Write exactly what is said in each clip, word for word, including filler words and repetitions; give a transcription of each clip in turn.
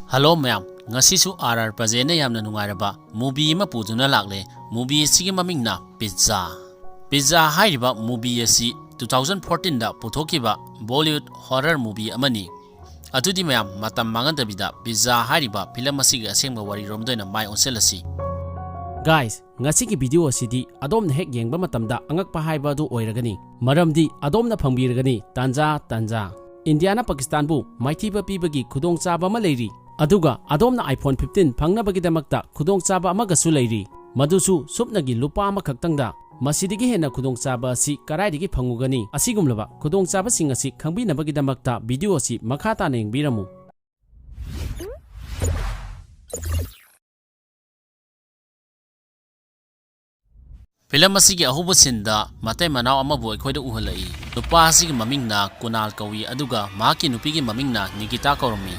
Hello ꯃꯌꯥꯝ, ꯉꯁꯤꯁꯨ R R ꯄ꯭ꯔꯖꯦꯟꯅ ꯌꯥꯝꯅ ꯅꯨꯡꯉꯥꯏꯔꯕ movie ꯑꯃ ꯄꯨꯗꯨꯅ ꯂꯥꯛꯂꯦ꯫ Movie ꯑꯁꯤꯒꯤ ꯃꯃꯤꯡꯅ Pizza꯫ Pizza ꯍꯥꯏꯔꯤꯕ movie ꯑꯁꯤ two thousand fourteen ꯗ ꯄꯨꯊꯣꯛꯈꯤꯕ Bollywood horror movie ꯑꯃꯅꯤ꯫ ꯑꯗꯨꯗꯤ ꯃꯌꯥꯝ, ꯃꯇꯝ ꯃꯥꯡꯍꯟꯗꯕꯤꯗ Pizza ꯍꯥꯏꯔꯤꯕ film ꯑꯁꯤꯒꯤ ꯑꯁꯦꯡꯕ ꯋꯥꯔꯤꯔꯣꯝꯗ ꯑꯣꯏꯅ ꯃꯥꯏ ꯑꯣꯟꯁꯤꯜꯂꯁꯤ꯫ Guys, ꯉꯁꯤꯒꯤ video ꯑꯁꯤꯗꯤ ꯑꯗꯣꯝꯅ ꯍꯦꯛ ꯌꯦꯡꯕ ꯃꯇꯝꯗ ꯑꯉꯛꯄ ꯍꯥꯏꯕ ꯑꯗꯨ ꯑꯣꯏꯔꯒꯅꯤ, ꯃꯔꯝꯗꯤ ꯑꯗꯣꯝꯅ ꯐꯪꯕꯤꯔꯒꯅꯤ ꯇꯥꯟꯖꯥ ꯇꯥꯟꯖꯥ꯫ ꯏꯟꯗꯤꯌꯥꯅ ꯄꯥꯀꯤꯁꯇꯥꯟꯕꯨ ꯃꯥꯏꯊꯤꯕ ꯄꯤꯕꯒꯤ ꯈꯨꯗꯣꯡꯆꯥꯕ ꯑꯃ ꯂꯩꯔꯤ, ꯑꯗꯨꯒ ꯑꯗꯣꯝꯅ iPhone fifteen ꯐꯪꯅꯕꯒꯤꯗꯃꯛꯇ ꯈꯨꯗꯣꯡꯆꯥꯕ ꯑꯃꯒꯁꯨ ꯂꯩꯔꯤ, ꯃꯗꯨꯁꯨ ꯁꯨꯞꯅꯒꯤ ꯂꯨꯄꯥ ꯑꯃꯈꯛꯇꯪꯗ꯫ ꯃꯁꯤꯗꯒꯤ ꯍꯦꯟꯅ ꯈꯨꯗꯣꯡꯆꯥꯕ ꯑꯁꯤ ꯀꯗꯥꯏꯗꯒꯤ ꯐꯪꯉꯨꯒꯅꯤ? ꯑꯁꯤꯒꯨꯝꯂꯕ ꯈꯨꯗꯣꯡꯆꯥꯕꯁꯤꯡ ꯑꯁꯤ ꯈꯪꯕꯤꯅꯕꯒꯤꯗꯃꯛꯇ video ꯑꯁꯤ ꯃꯈꯥ ꯇꯥꯅ ꯌꯦꯡꯕꯤꯔꯝꯃꯨ꯫ Film ꯑꯁꯤꯒꯤ ꯑꯍꯧꯕ scene ꯗ ꯃꯇꯩ ꯃꯅꯥꯎ ꯑꯃꯕꯨ ꯑꯩꯈꯣꯏꯗ ꯎꯍꯜꯂꯛꯏ꯫ ꯅꯨꯄꯥ ꯑꯁꯤꯒꯤ ꯃꯃꯤꯡꯅ ꯀꯨꯅꯥꯜ ꯀꯧꯏ, ꯑꯗꯨꯒ ꯃꯍꯥꯛꯀꯤ ꯅꯨꯄꯤꯒꯤ ꯃꯃꯤꯡꯅ ꯅꯤꯀꯤꯇꯥ ꯀꯧꯔꯝꯃꯤ꯫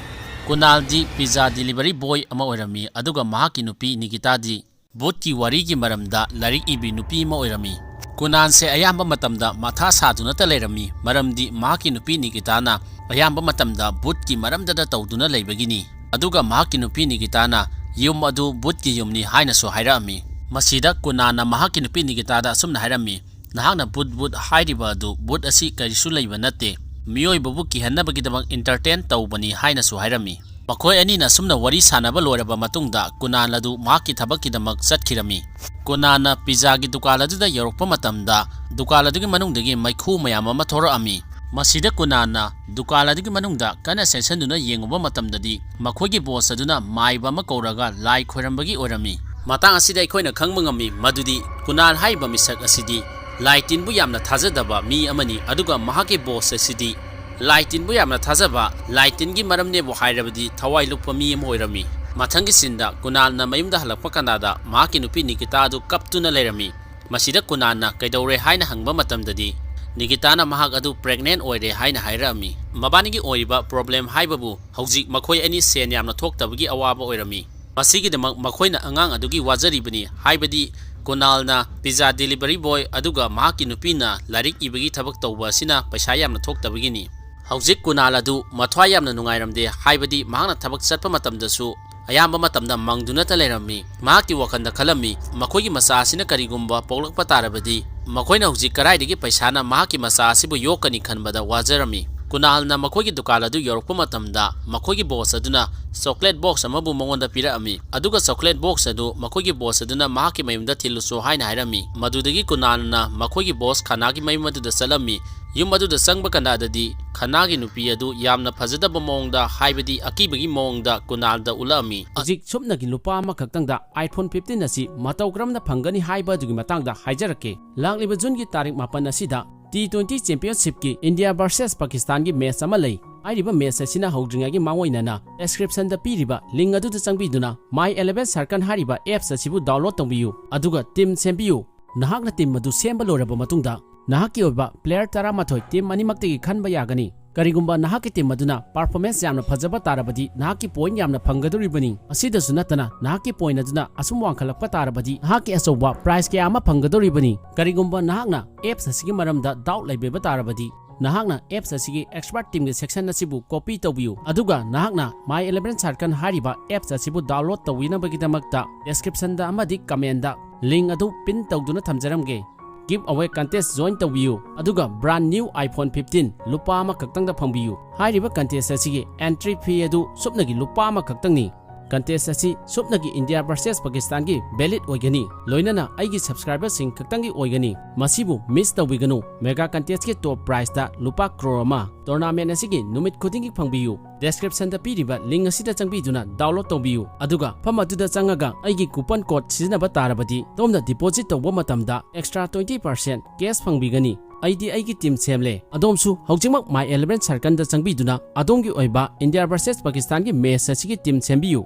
ꯀꯨꯅꯥꯜꯗꯤ pizza delivery boy ꯑꯃ ꯑꯣꯏꯔꯝꯃꯤ, ꯑꯗꯨꯒ ꯃꯍꯥꯛꯀꯤ ꯅꯨꯄꯤ ꯅꯤꯀꯤꯇꯥꯗꯤ ꯚꯨꯠꯀꯤ ꯋꯥꯔꯤꯒꯤ ꯃꯔꯝꯗ ꯂꯥꯏꯔꯤꯛ ꯏꯕꯤ ꯅꯨꯄꯤ ꯑꯃ ꯑꯣꯏꯔꯝꯃꯤ꯫ ꯀꯨꯅꯥꯜꯁꯦ ꯑꯌꯥꯝꯕ ꯃꯇꯝꯗ ꯃꯊꯥ ꯁꯥꯗꯨꯅꯇ ꯂꯩꯔꯝꯃꯤ, ꯃꯔꯝꯗꯤ ꯃꯍꯥꯛꯀꯤ ꯅꯨꯄꯤ ꯅꯤꯀꯤꯇꯥꯅ ꯑꯌꯥꯝꯕ ꯃꯇꯝꯗ ꯚꯨꯠꯀꯤ ꯃꯔꯝꯗꯗ ꯇꯧꯗꯨꯅ ꯂꯩꯕꯒꯤꯅꯤ꯫ ꯑꯗꯨꯒ ꯃꯍꯥꯛꯀꯤ ꯅꯨꯄꯤ ꯅꯤꯀꯤꯇꯥꯅ ꯌꯨꯝ ꯑꯗꯨ ꯚꯨꯠꯀꯤ ꯌꯨꯝꯅꯤ ꯍꯥꯏꯅꯁꯨ ꯍꯥꯏꯔꯛꯑꯝꯃꯤ꯫ ꯃꯁꯤꯗ ꯀꯨꯅꯥꯜꯅ ꯃꯍꯥꯛꯀꯤ ꯅꯨꯄꯤ ꯅꯤꯀꯤꯇꯥꯗ ꯑꯁꯨꯝꯅ ꯍꯥꯏꯔꯝꯃꯤ, "ꯅꯍꯥꯛꯅ ꯚꯨꯠ ꯚꯨꯠ ꯍꯥꯏꯔꯤꯕ ꯑꯗꯨ, ꯚꯨꯠ ꯑꯁꯤ ꯀꯔꯤꯁꯨ ꯂꯩꯕ ꯅꯠꯇꯦ, ꯃꯤꯑꯣꯏꯕꯕꯨ ꯀꯤꯍꯟꯅꯕꯒꯤꯗꯃꯛ entertain ꯇꯧꯕꯅꯤ" ꯍꯥꯏꯅꯁꯨ ꯍꯥꯏꯔꯝꯃꯤ꯫ ꯃꯈꯣꯏ ꯑꯅꯤꯅ ꯑꯁꯨꯝꯅ ꯋꯥꯔꯤ ꯁꯥꯟꯅꯕ ꯂꯣꯏꯔꯕ ꯃꯇꯨꯡꯗ ꯀꯨꯅꯥꯜ ꯑꯗꯨ ꯃꯍꯥꯛꯀꯤ ꯊꯕꯛꯀꯤꯗꯃꯛ ꯆꯠꯈꯤꯔꯝꯃꯤ꯫ ꯀꯨꯅꯥꯜꯅ pizza ꯒꯤ ꯗꯨꯀꯥꯟ ꯑꯗꯨꯗ ꯌꯧꯔꯛꯄ ꯃꯇꯝꯗ ꯗꯨꯀꯥꯟ ꯑꯗꯨꯒꯤ ꯃꯅꯨꯡꯗꯒꯤ ꯃꯩꯈꯨ ꯃꯌꯥꯝ ꯑꯃ ꯊꯣꯔꯛꯑꯝꯃꯤ꯫ ꯃꯁꯤꯗ ꯀꯨꯅꯥꯜꯅ ꯗꯨꯀꯥꯟ ꯑꯗꯨꯒꯤ ꯃꯅꯨꯡꯗ ꯀꯟꯅ ꯆꯦꯟꯁꯤꯟꯗꯨꯅ ꯌꯦꯡꯉꯨꯕ ꯃꯇꯝꯗꯗꯤ ꯃꯈꯣꯏꯒꯤ boss ꯑꯗꯨꯅ ꯃꯥꯏꯕ ꯑꯃ ꯀꯧꯔꯒ ꯂꯥꯏ ꯈꯣꯏꯔꯝꯕꯒꯤ ꯑꯣꯏꯔꯝꯃꯤ꯫ ꯃꯇꯥꯡ ꯑꯁꯤꯗ ꯑꯩꯈꯣꯏꯅ ꯈꯪꯕ ꯉꯝꯃꯤ ꯃꯗꯨꯗꯤ ꯀꯨꯅꯥꯜ ꯍꯥꯏꯔꯤꯕ ꯃꯤꯁꯛ ꯑꯁꯤꯗꯤ ꯂꯥꯏ ꯇꯤꯟꯕꯨ ꯌꯥꯝꯅ ꯊꯥꯖꯗꯕ ꯃꯤ ꯑꯃꯅꯤ, ꯑꯗꯨꯒ ꯃꯍꯥꯛꯀꯤ boss ꯑꯁꯤꯗꯤ ꯂꯥꯏ ꯇꯤꯟꯕꯨ ꯌꯥꯝꯅ ꯊꯥꯖꯕ, ꯂꯥꯏ ꯇꯤꯟꯒꯤ ꯃꯔꯝꯅꯦꯕꯨ ꯍꯥꯏꯔꯕꯗꯤ ꯊꯋꯥꯏ ꯂꯨꯞꯄ ꯃꯤ ꯑꯃ ꯑꯣꯏꯔꯝꯃꯤ꯫ ꯃꯊꯪꯒꯤ scene ꯗ ꯀꯨꯅꯥꯜꯅ ꯃꯌꯨꯝꯗ ꯍꯜꯂꯛꯄ ꯀꯥꯟꯗ ꯃꯍꯥꯛꯀꯤ ꯅꯨꯄꯤ ꯅꯤꯀꯤꯇꯥ ꯑꯗꯨ ꯀꯞꯇꯨꯅ ꯂꯩꯔꯝꯃꯤ꯫ ꯃꯁꯤꯗ ꯀꯨꯅꯥꯜꯅ ꯀꯩꯗꯧꯔꯦ ꯍꯥꯏꯅ ꯍꯪꯕ ꯃꯇꯝꯗꯗꯤ ꯅꯤꯀꯤꯇꯥꯅ ꯃꯍꯥꯛ ꯑꯗꯨ pregnant ꯑꯣꯏꯔꯦ ꯍꯥꯏꯅ ꯍꯥꯏꯔꯛꯑꯝꯃꯤ꯫ ꯃꯕꯥꯅꯤꯒꯤ ꯑꯣꯏꯔꯤꯕ problem ꯍꯥꯏꯕꯕꯨ ꯍꯧꯖꯤꯛ ꯃꯈꯣꯏ ꯑꯅꯤ ꯁꯦꯟ ꯌꯥꯝꯅ ꯊꯣꯛꯇꯕꯒꯤ ꯑꯋꯥꯕ ꯑꯣꯏꯔꯝꯃꯤ꯫ ꯃꯁꯤꯒꯤꯗꯃꯛ ꯃꯈꯣꯏꯅ ꯑꯉꯥꯡ ꯑꯗꯨꯒꯤ ꯋꯥꯖꯔꯤꯕꯅꯤ, ꯍꯥꯏꯕꯗꯤ ꯀꯨꯅꯥꯜꯅ pizza delivery boy ꯑꯗꯨꯒ ꯃꯍꯥꯛꯀꯤ ꯅꯨꯄꯤꯅ ꯂꯥꯏꯔꯤꯛ ꯏꯕꯒꯤ ꯊꯕꯛ ꯇꯧꯕ ꯑꯁꯤꯅ ꯄꯩꯁꯥ ꯌꯥꯝꯅ ꯊꯣꯛꯇꯕꯒꯤꯅꯤ꯫ ꯍꯧꯖꯤꯛ ꯀꯨꯅꯥꯜ ꯑꯗꯨ ꯃꯊ꯭ꯋꯥꯏ ꯌꯥꯝꯅ ꯅꯨꯡꯉꯥꯏꯔꯝꯗꯦ, ꯍꯥꯏꯕꯗꯤ ꯃꯍꯥꯛꯅ ꯊꯕꯛ ꯆꯠꯄ ꯃꯇꯝꯗꯁꯨ ꯑꯌꯥꯝꯕ ꯃꯇꯝꯗ ꯃꯪꯗꯨꯅꯇ ꯂꯩꯔꯝꯃꯤ꯫ ꯃꯍꯥꯛꯀꯤ ꯋꯥꯈꯜꯗ ꯈꯜꯂꯝꯃꯤ, ꯃꯈꯣꯏꯒꯤ ꯃꯆꯥ ꯑꯁꯤꯅ ꯀꯔꯤꯒꯨꯝꯕ ꯄꯣꯛꯂꯛꯄ ꯇꯥꯔꯕꯗꯤ ꯃꯈꯣꯏꯅ ꯍꯧꯖꯤꯛ ꯀꯗꯥꯏꯗꯒꯤ ꯄꯩꯁꯥꯅ ꯃꯍꯥꯛꯀꯤ ꯃꯆꯥ ꯑꯁꯤꯕꯨ ꯌꯣꯛꯀꯅꯤ ꯈꯟꯕꯗ ꯋꯥꯖꯔꯝꯃꯤ꯫ ꯀꯨꯅꯥꯜꯅ ꯃꯈꯣꯏꯒꯤ ꯗꯨꯀꯥꯟ ꯑꯗꯨ ꯌꯧꯔꯛꯄ ꯃꯇꯝꯗ ꯃꯈꯣꯏꯒꯤ ꯕꯣꯁ ꯑꯗꯨꯅ ꯆꯣꯀ꯭ꯂꯦꯠ ꯕꯣꯛꯁ ꯑꯃꯕꯨ ꯃꯉꯣꯟꯗ ꯄꯤꯔꯛꯑꯝꯃꯤ, ꯑꯗꯨꯒ ꯆꯣꯀ꯭ꯂꯦꯠ ꯕꯣꯛꯁ ꯑꯗꯨ ꯃꯈꯣꯏꯒꯤ ꯕꯣꯁ ꯑꯗꯨꯅ ꯃꯍꯥꯛꯀꯤ ꯃꯌꯨꯝꯗ ꯊꯤꯜꯂꯨꯁꯨ ꯍꯥꯏꯅ ꯍꯥꯏꯔꯝꯃꯤ꯫ ꯃꯗꯨꯗꯒꯤ ꯀꯨꯅꯥꯜꯅ ꯃꯈꯣꯏꯒꯤ ꯕꯣꯁ ꯈꯅꯥꯒꯤ ꯃꯌꯨꯝ ꯑꯗꯨꯗ ꯆꯠꯂꯝꯃꯤ꯫ ꯌꯨꯝ ꯑꯗꯨꯗ ꯆꯪꯕ ꯀꯥꯟꯗꯗꯤ ꯈꯅꯥꯒꯤ ꯅꯨꯄꯤ ꯑꯗꯨ ꯌꯥꯝꯅ ꯐꯖꯗꯕ ꯃꯑꯣꯡꯗ, ꯍꯥꯏꯕꯗꯤ ꯑꯀꯤꯕꯒꯤ ꯃꯑꯣꯡꯗ ꯀꯨꯅꯥꯜꯗ ꯎꯠꯂꯛꯑꯝꯃꯤ꯫ ꯍꯧꯖꯤꯛ ꯁꯨꯞꯅꯒꯤ ꯂꯨꯄꯥ ꯑꯃꯈꯛꯇꯪꯗ iPhone fifteen ꯑꯁꯤ ꯃꯇꯧ ꯀꯔꯝꯅ ꯐꯪꯒꯅꯤ ꯍꯥꯏꯕ ꯑꯗꯨꯒꯤ ꯃꯇꯥꯡꯗ ꯍꯥꯏꯖꯔꯛꯀꯦ꯫ ꯂꯥꯛꯂꯤꯕ ꯖꯨꯟꯒꯤ ꯇꯥꯔꯤꯛ ꯃꯥꯄꯟ ꯑꯁꯤꯗ T twenty Championshipꯀꯤ India versus Pakistanꯒꯤ ꯃꯦꯆ ꯑꯃ ꯂꯩ꯫ ꯍꯥꯏꯔꯤꯕ ꯃꯦꯆ ꯑꯁꯤꯅ ꯍꯧꯗ꯭ꯔꯤꯉꯩꯒꯤ ꯃꯥꯡꯑꯣꯏꯅꯅ descriptionꯗ ꯄꯤꯔꯤꯕ link ꯑꯗꯨꯗ ꯆꯪꯕꯤꯗꯨꯅ My eleven Circle ꯍꯥꯏꯔꯤꯕ apps ꯑꯁꯤꯕꯨ download ꯇꯧꯕꯤꯌꯨ, ꯑꯗꯨꯒ team ꯁꯦꯝꯕꯤꯌꯨ꯫ ꯅꯍꯥꯛꯅ team ꯑꯗꯨ ꯁꯦꯝꯕ ꯂꯣꯏꯔꯕ ꯃꯇꯨꯡꯗ, ꯅꯍꯥꯛꯀꯤ ꯑꯣꯏꯕ player ꯇꯔꯥꯃꯥꯊꯣꯏ team ꯑꯅꯤꯃꯛꯇꯒꯤ ꯈꯟꯕ ꯌꯥꯒꯅꯤ꯫ ꯀꯔꯤꯒꯨꯝꯕ ꯅꯍꯥꯛꯀꯤ team ꯑꯗꯨꯅ performance ꯌꯥꯝꯅ ꯐꯖꯕ ꯇꯥꯔꯕꯗꯤ, ꯅꯍꯥꯛꯀꯤ point ꯌꯥꯝꯅ ꯐꯪꯒꯗꯧꯔꯤꯕꯅꯤ꯫ ꯑꯁꯤꯗꯁꯨ ꯅꯠꯇꯅ, ꯅꯍꯥꯛꯀꯤ point ꯑꯗꯨꯅ ꯑꯁꯨꯝ ꯋꯥꯡꯈꯠꯂꯛꯄ ꯇꯥꯔꯕꯗꯤ, ꯅꯍꯥꯛꯀꯤ ꯑꯆꯧꯕ prize ꯀꯌꯥ ꯑꯃ ꯐꯪꯒꯗꯧꯔꯤꯕꯅꯤ꯫ ꯀꯔꯤꯒꯨꯝꯕ ꯅꯍꯥꯛꯅ apps ꯑꯁꯤꯒꯤ ꯃꯔꯝꯗ doubt ꯂꯩꯕꯤꯕ ꯇꯥꯔꯕꯗꯤ, ꯅꯍꯥꯛꯅ apps ꯑꯁꯤꯒꯤ expert teamꯒꯤ section ꯑꯁꯤꯕꯨ copy ꯇꯧꯕꯤꯌꯨ, ꯑꯗꯨꯒ ꯅꯍꯥꯛꯅ My eleven Circle ꯍꯥꯏꯔꯤꯕ apps ꯑꯁꯤꯕꯨ download ꯇꯧꯕꯤꯅꯕꯒꯤꯗꯃꯛꯇ descriptionꯗ ꯑꯃꯗꯤ commentꯗ link ꯑꯗꯨ pin ꯇꯧꯗꯨꯅ ꯊꯝꯖꯔꯝꯒꯦ꯫ Giveaway contest join ꯇꯧꯕꯤꯌꯨ, ꯑꯗꯨꯒ brand new iPhone fifteen ꯂꯨꯄꯥ ꯑꯃꯈꯛꯇꯪꯗ ꯐꯪꯕꯤꯌꯨ꯫ ꯍꯥꯏꯔꯤꯕ contest ꯑꯁꯤꯒꯤ entry fee ꯑꯗꯨ ꯁꯨꯞꯅꯒꯤ ꯂꯨꯄꯥ ꯑꯃꯈꯛꯇꯪꯅꯤ꯫ Contest ꯑꯁꯤ ꯁꯨꯞꯅꯒꯤ India versus Pakistanꯒꯤ valid ꯑꯣꯏꯒꯅꯤ, ꯂꯣꯏꯅꯅ ꯑꯩꯒꯤ subscriberꯁꯤꯡ ꯈꯛꯇꯪꯒꯤ ꯑꯣꯏꯒꯅꯤ꯫ ꯃꯁꯤꯕꯨ miss ꯇꯧꯕꯤꯒꯅꯨ꯫ Mega contestꯀꯤ top prizeꯇ ꯂꯨꯄꯥ crore ꯑꯃ tournament ꯑꯁꯤꯒꯤ ꯅꯨꯃꯤꯠ ꯈꯨꯗꯤꯡꯒꯤ ꯐꯪꯕꯤꯌꯨ꯫ Descriptionꯗ ꯄꯤꯔꯤꯕ link ꯑꯁꯤꯗ ꯆꯪꯕꯤꯗꯨꯅ download ꯇꯧꯕꯤꯌꯨ, ꯑꯗꯨꯒ ꯃꯐꯝ ꯑꯗꯨꯗ ꯆꯪꯉꯒ ꯑꯩꯒꯤ coupon code ꯁꯤꯖꯤꯟꯅꯕ ꯇꯥꯔꯕꯗꯤ ꯑꯗꯣꯝꯅ deposit ꯇꯧꯕ ꯃꯇꯝꯗ extra twenty percent cash ꯐꯪꯕꯤꯒꯅꯤ꯫ ꯑꯩꯗꯤ ꯑꯩꯒꯤ team ꯁꯦꯝꯂꯦ꯫ ꯑꯗꯣꯝꯁꯨ ꯍꯧꯖꯤꯛꯃꯛ My eleven Circleꯗ ꯆꯪꯕꯤꯗꯨꯅ ꯑꯗꯣꯝꯒꯤ ꯑꯣꯏꯕ India versus Pakistanꯒꯤ match ꯑꯁꯤꯒꯤ team ꯁꯦꯝꯕꯤꯌꯨ꯫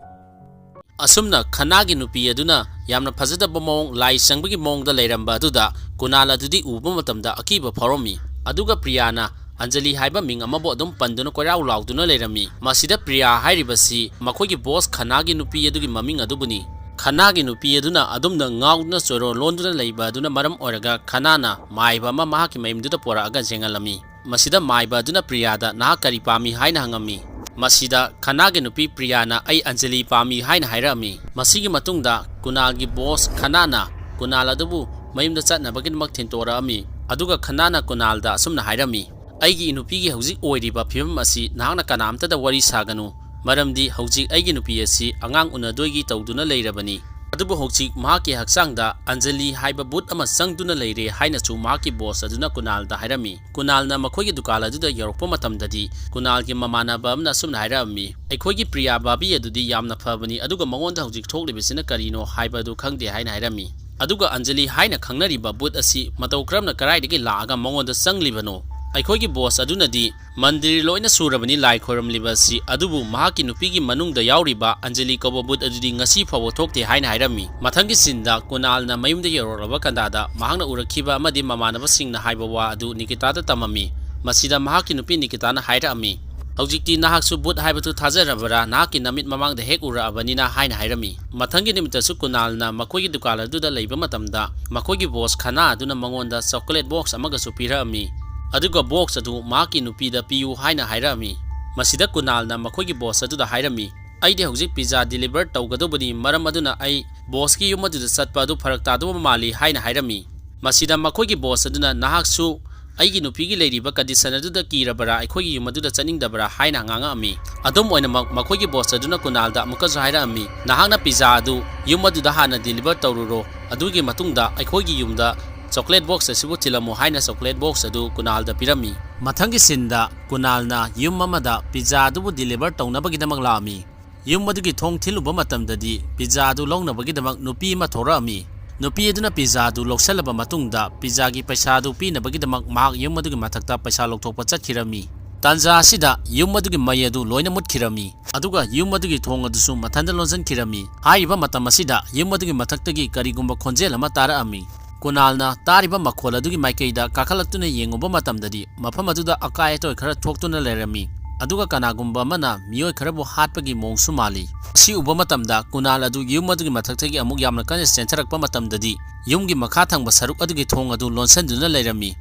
ꯑꯁꯨꯝꯅ ꯈꯅꯥꯒꯤ ꯅꯨꯄꯤ ꯑꯗꯨꯅ ꯌꯥꯝꯅ ꯐꯖꯗꯕ ꯃꯑꯣꯡ, ꯂꯥꯏ ꯆꯪꯕꯒꯤ ꯃꯑꯣꯡꯗ ꯂꯩꯔꯝꯕ ꯑꯗꯨꯗ ꯀꯨꯅꯥꯜ ꯑꯗꯨꯗꯤ ꯎꯕ ꯃꯇꯝꯗ ꯑꯀꯤꯕ ꯐꯥꯎꯔꯝꯃꯤ꯫ ꯑꯗꯨꯒ ꯄ꯭ꯔꯤꯌꯥꯅ ꯑꯟꯖꯂꯤ ꯍꯥꯏꯕ ꯃꯤꯡ ꯑꯃꯕꯨ ꯑꯗꯨꯝ ꯄꯟꯗꯨꯅ ꯀꯣꯏꯔꯥꯎ ꯂꯥꯎꯗꯨꯅ ꯂꯩꯔꯝꯃꯤ꯫ ꯃꯁꯤꯗ ꯄ꯭ꯔꯤꯌꯥ ꯍꯥꯏꯔꯤꯕꯁꯤ ꯃꯈꯣꯏꯒꯤ boss ꯈꯅꯥꯒꯤ ꯅꯨꯄꯤ ꯑꯗꯨꯒꯤ ꯃꯃꯤꯡ ꯑꯗꯨꯕꯨꯅꯤ꯫ ꯈꯅꯥꯒꯤ ꯅꯨꯄꯤ ꯑꯗꯨꯅ ꯑꯗꯨꯝꯅ ꯉꯥꯎꯗꯨꯅ ꯆꯣꯏꯔꯣꯟ ꯂꯣꯟꯗꯨꯅ ꯂꯩꯕ ꯑꯗꯨꯅ ꯃꯔꯝ ꯑꯣꯏꯔꯒ ꯈꯅꯥꯅ ꯃꯥꯏꯕ ꯑꯃ ꯃꯍꯥꯛꯀꯤ ꯃꯌꯨꯝꯗꯨꯗ ꯄꯨꯔꯛꯑꯒ ꯌꯦꯡꯍꯜꯂꯝꯃꯤ꯫ ꯃꯁꯤꯗ ꯃꯥꯏꯕ ꯑꯗꯨꯅ ꯄ꯭ꯔꯤꯌꯥꯗ "ꯅꯍꯥꯛ ꯀꯔꯤ ꯄꯥꯝꯃꯤ?" ꯍꯥꯏꯅ ꯍꯪꯉꯝꯃꯤ꯫ ꯃꯁꯤꯗ ꯈꯅꯥꯒꯤ ꯅꯨꯄꯤ ꯄ꯭ꯔꯤꯌꯥꯅ "ꯑꯩ ꯑꯟꯖꯂꯤ ꯄꯥꯝꯃꯤ" ꯍꯥꯏꯅ ꯍꯥꯏꯔꯛꯑꯝꯃꯤ꯫ ꯃꯁꯤꯒꯤ ꯃꯇꯨꯡꯗ ꯀꯨꯅꯥꯜꯒꯤ ꯕꯣꯁ ꯈꯅꯥꯅ ꯀꯨꯅꯥꯜ ꯑꯗꯨꯕꯨ ꯃꯌꯨꯝꯗ ꯆꯠꯅꯕꯒꯤꯗꯃꯛ ꯊꯤꯟꯇꯣꯔꯛꯑꯝꯃꯤ꯫ ꯑꯗꯨꯒ ꯈꯅꯥꯅ ꯀꯨꯅꯥꯜꯗ ꯑꯁꯨꯝꯅ ꯍꯥꯏꯔꯝꯃꯤ, "ꯑꯩꯒꯤ ꯅꯨꯄꯤꯒꯤ ꯍꯧꯖꯤꯛ ꯑꯣꯏꯔꯤꯕ ꯐꯤꯕꯝ ꯑꯁꯤ ꯅꯍꯥꯛꯅ ꯀꯅꯥꯝꯇꯗ ꯋꯥꯔꯤ ꯁꯥꯒꯅꯨ, ꯃꯔꯝꯗꯤ ꯍꯧꯖꯤꯛ ꯑꯩꯒꯤ ꯅꯨꯄꯤ ꯑꯁꯤ ꯑꯉꯥꯡ ꯎꯅꯗꯣꯏꯒꯤ ꯇꯧꯗꯨꯅ ꯂꯩꯔꯕꯅꯤ꯫ ꯑꯗꯨꯕꯨ ꯍꯧꯖꯤꯛ ꯃꯍꯥꯛꯀꯤ ꯍꯛꯆꯥꯡꯗ ꯑꯟꯖꯂꯤ ꯍꯥꯏꯕ ꯚꯨꯠ ꯑꯃ ꯆꯪꯗꯨꯅ ꯂꯩꯔꯦ" ꯍꯥꯏꯅꯁꯨ ꯃꯍꯥꯛꯀꯤ ꯕꯣꯁ ꯑꯗꯨꯅ ꯀꯨꯅꯥꯜꯗ ꯍꯥꯏꯔꯝꯃꯤ꯫ ꯀꯨꯅꯥꯜꯅ ꯃꯈꯣꯏꯒꯤ ꯗꯨꯀꯥꯟ ꯑꯗꯨꯗ ꯌꯧꯔꯛꯄ ꯃꯇꯝꯗꯗꯤ ꯀꯨꯅꯥꯜꯒꯤ ꯃꯃꯥꯟꯅꯕ ꯑꯃꯅ ꯑꯁꯨꯝꯅ ꯍꯥꯏꯔꯛꯑꯝꯃꯤ, "ꯑꯩꯈꯣꯏꯒꯤ ꯄ꯭ꯔꯤꯌꯥ ꯚꯥꯕꯤ ꯑꯗꯨꯗꯤ ꯌꯥꯝꯅ ꯐꯕꯅꯤ, ꯑꯗꯨꯒ ꯃꯉꯣꯟꯗ ꯍꯧꯖꯤꯛ ꯊꯣꯛꯂꯤꯕꯁꯤꯅ ꯀꯔꯤꯅꯣ ꯍꯥꯏꯕ ꯑꯗꯨ ꯈꯪꯗꯦ" ꯍꯥꯏꯅ ꯍꯥꯏꯔꯝꯃꯤ꯫ ꯑꯗꯨꯒ ꯑꯟꯖꯂꯤ ꯍꯥꯏꯅ ꯈꯪꯅꯔꯤꯕ ꯚꯨꯠ ꯑꯁꯤ ꯃꯇꯧ ꯀꯔꯝꯅ ꯀꯗꯥꯏꯗꯒꯤ ꯂꯥꯛꯑꯒ ꯃꯉꯣꯟꯗ ꯆꯪꯂꯤꯕꯅꯣ? ꯑꯩꯈꯣꯏꯒꯤ ꯕꯣꯁ ꯑꯗꯨꯅꯗꯤ ꯃꯟꯗꯤꯔ ꯂꯣꯏꯅ ꯁꯨꯔꯕꯅꯤ ꯂꯥꯏ ꯈꯣꯏꯔꯝꯂꯤꯕ ꯑꯁꯤ, ꯑꯗꯨꯕꯨ ꯃꯍꯥꯛꯀꯤ ꯅꯨꯄꯤꯒꯤ ꯃꯅꯨꯡꯗ ꯌꯥꯎꯔꯤꯕ ꯑꯟꯖꯂꯤ ꯀꯧꯕ ꯚꯨꯠ ꯑꯗꯨꯗꯤ ꯉꯁꯤ ꯐꯥꯎꯕ ꯊꯣꯛꯇꯦ ꯍꯥꯏꯅ ꯍꯥꯏꯔꯝꯃꯤ꯫ ꯃꯊꯪꯒꯤ ꯁꯤꯟꯗ ꯀꯨꯅꯥꯜꯅ ꯃꯌꯨꯝꯗ ꯌꯧꯔꯛꯂꯕ ꯀꯟꯗꯥꯗ ꯃꯍꯥꯛꯅ ꯎꯔꯛꯈꯤꯕ ꯑꯃꯗꯤ ꯃꯃꯥꯟꯅꯕꯁꯤꯡꯅ ꯍꯥꯏꯕ ꯋꯥ ꯑꯗꯨ ꯅꯤꯀꯤꯇꯥꯗ ꯇꯝꯃꯝꯃꯤ꯫ ꯃꯁꯤꯗ ꯃꯍꯥꯛꯀꯤ ꯅꯨꯄꯤ ꯅꯤꯀꯤꯇꯥꯅ ꯍꯥꯏꯔꯛꯑꯝꯃꯤ, "ꯍꯧꯖꯤꯛꯇꯤ ꯅꯍꯥꯛꯁꯨ ꯚꯨꯠ ꯍꯥꯏꯕꯗꯨ ꯊꯥꯖꯔꯕ꯭ꯔꯥ? ꯅꯍꯥꯛꯀꯤ ꯅꯃꯤꯠ ꯃꯃꯥꯡꯗ ꯍꯦꯛ ꯎꯔꯛꯑꯕꯅꯤꯅ" ꯍꯥꯏꯅ ꯍꯥꯏꯔꯝꯃꯤ꯫ ꯃꯊꯪꯒꯤ ꯅꯨꯃꯤꯠꯇꯁꯨ ꯀꯨꯅꯥꯜꯅ ꯃꯈꯣꯏꯒꯤ ꯗꯨꯀꯥꯟ ꯑꯗꯨꯗ ꯂꯩꯕ ꯃꯇꯝꯗ ꯃꯈꯣꯏꯒꯤ ꯕꯣꯁ ꯈꯅꯥ ꯑꯗꯨꯅ ꯃꯉꯣꯟꯗ ꯆꯣꯀꯣꯂꯦꯠ ꯕꯣꯛꯁ ꯑꯃꯒꯁꯨ ꯄꯤꯔꯛꯑꯝꯃꯤ꯫ ꯑꯗꯨꯒ ꯕꯣꯛꯁ ꯑꯗꯨ ꯃꯍꯥꯛꯀꯤ ꯅꯨꯄꯤꯗ ꯄꯤꯌꯨ ꯍꯥꯏꯅ ꯍꯥꯏꯔꯛꯑꯝꯃꯤ꯫ ꯃꯁꯤꯗ ꯀꯨꯅꯥꯜꯅ ꯃꯈꯣꯏꯒꯤ ꯕꯣꯁ ꯑꯗꯨꯗ ꯍꯥꯏꯔꯝꯃꯤ, "ꯑꯩꯗꯤ ꯍꯧꯖꯤꯛ ꯄꯤꯖꯥ ꯗꯤꯂꯤꯚꯔ ꯇꯧꯒꯗꯧꯕꯅꯤ, ꯃꯔꯝ ꯑꯗꯨꯅ ꯑꯩ ꯕꯣꯁꯀꯤ ꯌꯨꯝ ꯑꯗꯨꯗ ꯆꯠꯄ ꯑꯗꯨ ꯐꯔꯛ ꯇꯥꯗꯧꯕ ꯃꯥꯜꯂꯤ" ꯍꯥꯏꯅ ꯍꯥꯏꯔꯝꯃꯤ꯫ ꯃꯁꯤꯗ ꯃꯈꯣꯏꯒꯤ ꯕꯣꯁ ꯑꯗꯨꯅ, "ꯅꯍꯥꯛꯁꯨ ꯑꯩꯒꯤ ꯅꯨꯄꯤꯒꯤ ꯂꯩꯔꯤꯕ ꯀꯟꯗꯤꯁꯟ ꯑꯗꯨꯗ ꯀꯤꯔꯕꯔꯥ, ꯑꯩꯈꯣꯏꯒꯤ ꯌꯨꯝ ꯑꯗꯨꯗ ꯆꯠꯅꯤꯡꯗꯕꯔꯥ?" ꯍꯥꯏꯅ ꯉꯥꯡꯉꯛꯑꯝꯃꯤ꯫ ꯑꯗꯨꯝ ꯑꯣꯏꯅꯃꯛ, ꯃꯈꯣꯏꯒꯤ ꯕꯣꯁ ꯑꯗꯨꯅ ꯀꯨꯅꯥꯜꯗ ꯑꯃꯨꯛꯀꯁꯨ ꯍꯥꯏꯔꯛꯑꯝꯃꯤ, "ꯅꯍꯥꯛꯅ ꯄꯤꯖꯥ ꯑꯗꯨ ꯌꯨꯝ ꯑꯗꯨꯗ ꯍꯥꯟꯅ ꯗꯤꯂꯤꯚꯔ ꯇꯧꯔꯨꯔꯣ, ꯑꯗꯨꯒꯤ ꯃꯇꯨꯡꯗ ꯑꯩꯈꯣꯏꯒꯤ ꯌꯨꯝꯗ ꯆꯣꯀꯣꯂꯦꯠ ꯕꯣꯛꯁ ꯑꯁꯤꯕꯨ ꯊꯤꯜꯂꯝꯃꯨ" ꯍꯥꯏꯅ ꯆꯣꯀꯣꯂꯦꯠ ꯕꯣꯛꯁ ꯑꯗꯨ ꯀꯨꯅꯥꯜꯗ ꯄꯤꯔꯝꯃꯤ꯫ ꯃꯊꯪꯒꯤ ꯁꯤꯟꯗ ꯀꯨꯅꯥꯜꯅ ꯌꯨꯝ ꯑꯃꯗ ꯄꯤꯖꯥ ꯑꯗꯨꯕꯨ ꯗꯤꯂꯤꯚꯔ ꯇꯧꯅꯕꯒꯤꯗꯃꯛ ꯂꯥꯛꯑꯝꯃꯤ꯫ ꯌꯨꯝ ꯑꯗꯨꯒꯤ ꯊꯣꯡ ꯊꯤꯜꯂꯨꯕ ꯃꯇꯝꯗꯗꯤ ꯄꯤꯖꯥ ꯑꯗꯨ ꯂꯧꯅꯕꯒꯤꯗꯃꯛ ꯅꯨꯄꯤ ꯑꯃ ꯊꯣꯔꯛꯑꯝꯃꯤ꯫ ꯅꯨꯄꯤ ꯑꯗꯨꯅ ꯄꯤꯖꯥ ꯑꯗꯨ ꯂꯧꯁꯜꯂꯕ ꯃꯇꯨꯡꯗ ꯄꯤꯖꯥꯒꯤ ꯄꯩꯁꯥ ꯑꯗꯨ ꯄꯤꯅꯕꯒꯤꯗꯃꯛ ꯃꯍꯥꯛ ꯌꯨꯝ ꯑꯗꯨꯒꯤ ꯃꯊꯛꯇ ꯄꯩꯁꯥ ꯂꯧꯊꯣꯛꯄ ꯆꯠꯈꯤꯔꯝꯃꯤ꯫ ꯇꯥꯟꯖꯥ ꯑꯁꯤꯗ ꯌꯨꯝ ꯑꯗꯨꯒꯤ ꯃꯩ ꯑꯗꯨ ꯂꯣꯏꯅ ꯃꯨꯠꯈꯤꯔꯝꯃꯤ, ꯑꯗꯨꯒ ꯌꯨꯝ ꯑꯗꯨꯒꯤ ꯊꯣꯡ ꯑꯗꯨꯁꯨ ꯃꯊꯟꯇ ꯂꯣꯟꯁꯤꯟꯈꯤꯔꯝꯃꯤ꯫ ꯍꯥꯏꯔꯤꯕ ꯃꯇꯝ ꯑꯁꯤꯗ ꯌꯨꯝ ꯑꯗꯨꯒꯤ ꯃꯊꯛꯇꯒꯤ ꯀꯔꯤꯒꯨꯝꯕ ꯈꯣꯟꯖꯦꯜ ꯑꯃ ꯇꯥꯔꯛꯑꯝꯃꯤ꯫ ꯀꯨꯅꯥꯜꯅ ꯇꯥꯔꯤꯕ ꯃꯈꯣꯜ ꯑꯗꯨꯒꯤ ꯃꯥꯏꯀꯩꯗ ꯀꯥꯈꯠꯂꯛꯇꯨꯅ ꯌꯦꯡꯉꯨꯕ ꯃꯇꯝꯗꯗꯤ ꯃꯐꯝ ꯑꯗꯨꯗ ꯑꯀꯥꯏ ꯑꯇꯣꯏ ꯈꯔ ꯊꯣꯛꯇꯨꯅ ꯂꯩꯔꯝꯃꯤ, ꯑꯗꯨꯒ ꯀꯅꯥꯒꯨꯝꯕ ꯑꯃꯅ ꯃꯤꯑꯣꯏ ꯈꯔꯕꯨ ꯍꯥꯠꯄꯒꯤ ꯃꯑꯣꯡꯁꯨ ꯃꯥꯜꯂꯤ꯫ ꯁꯤ ꯎꯕ ꯃꯇꯝꯗ ꯀꯨꯅꯥꯜ ꯑꯗꯨ ꯌꯨꯝ ꯑꯗꯨꯒꯤ ꯃꯊꯛꯇꯒꯤ ꯑꯃꯨꯛ ꯌꯥꯝꯅ ꯀꯟꯅ ꯆꯦꯟꯊꯔꯛꯄ ꯃꯇꯝꯗꯗꯤ ꯌꯨꯝꯒꯤ ꯃꯈꯥ ꯊꯪꯕ ꯁꯔꯨꯛ ꯑꯗꯨꯒꯤ ꯊꯣꯡ ꯑꯗꯨ ꯂꯣꯟꯁꯤꯟꯗꯨꯅ ꯂꯩꯔꯝꯃꯤ꯫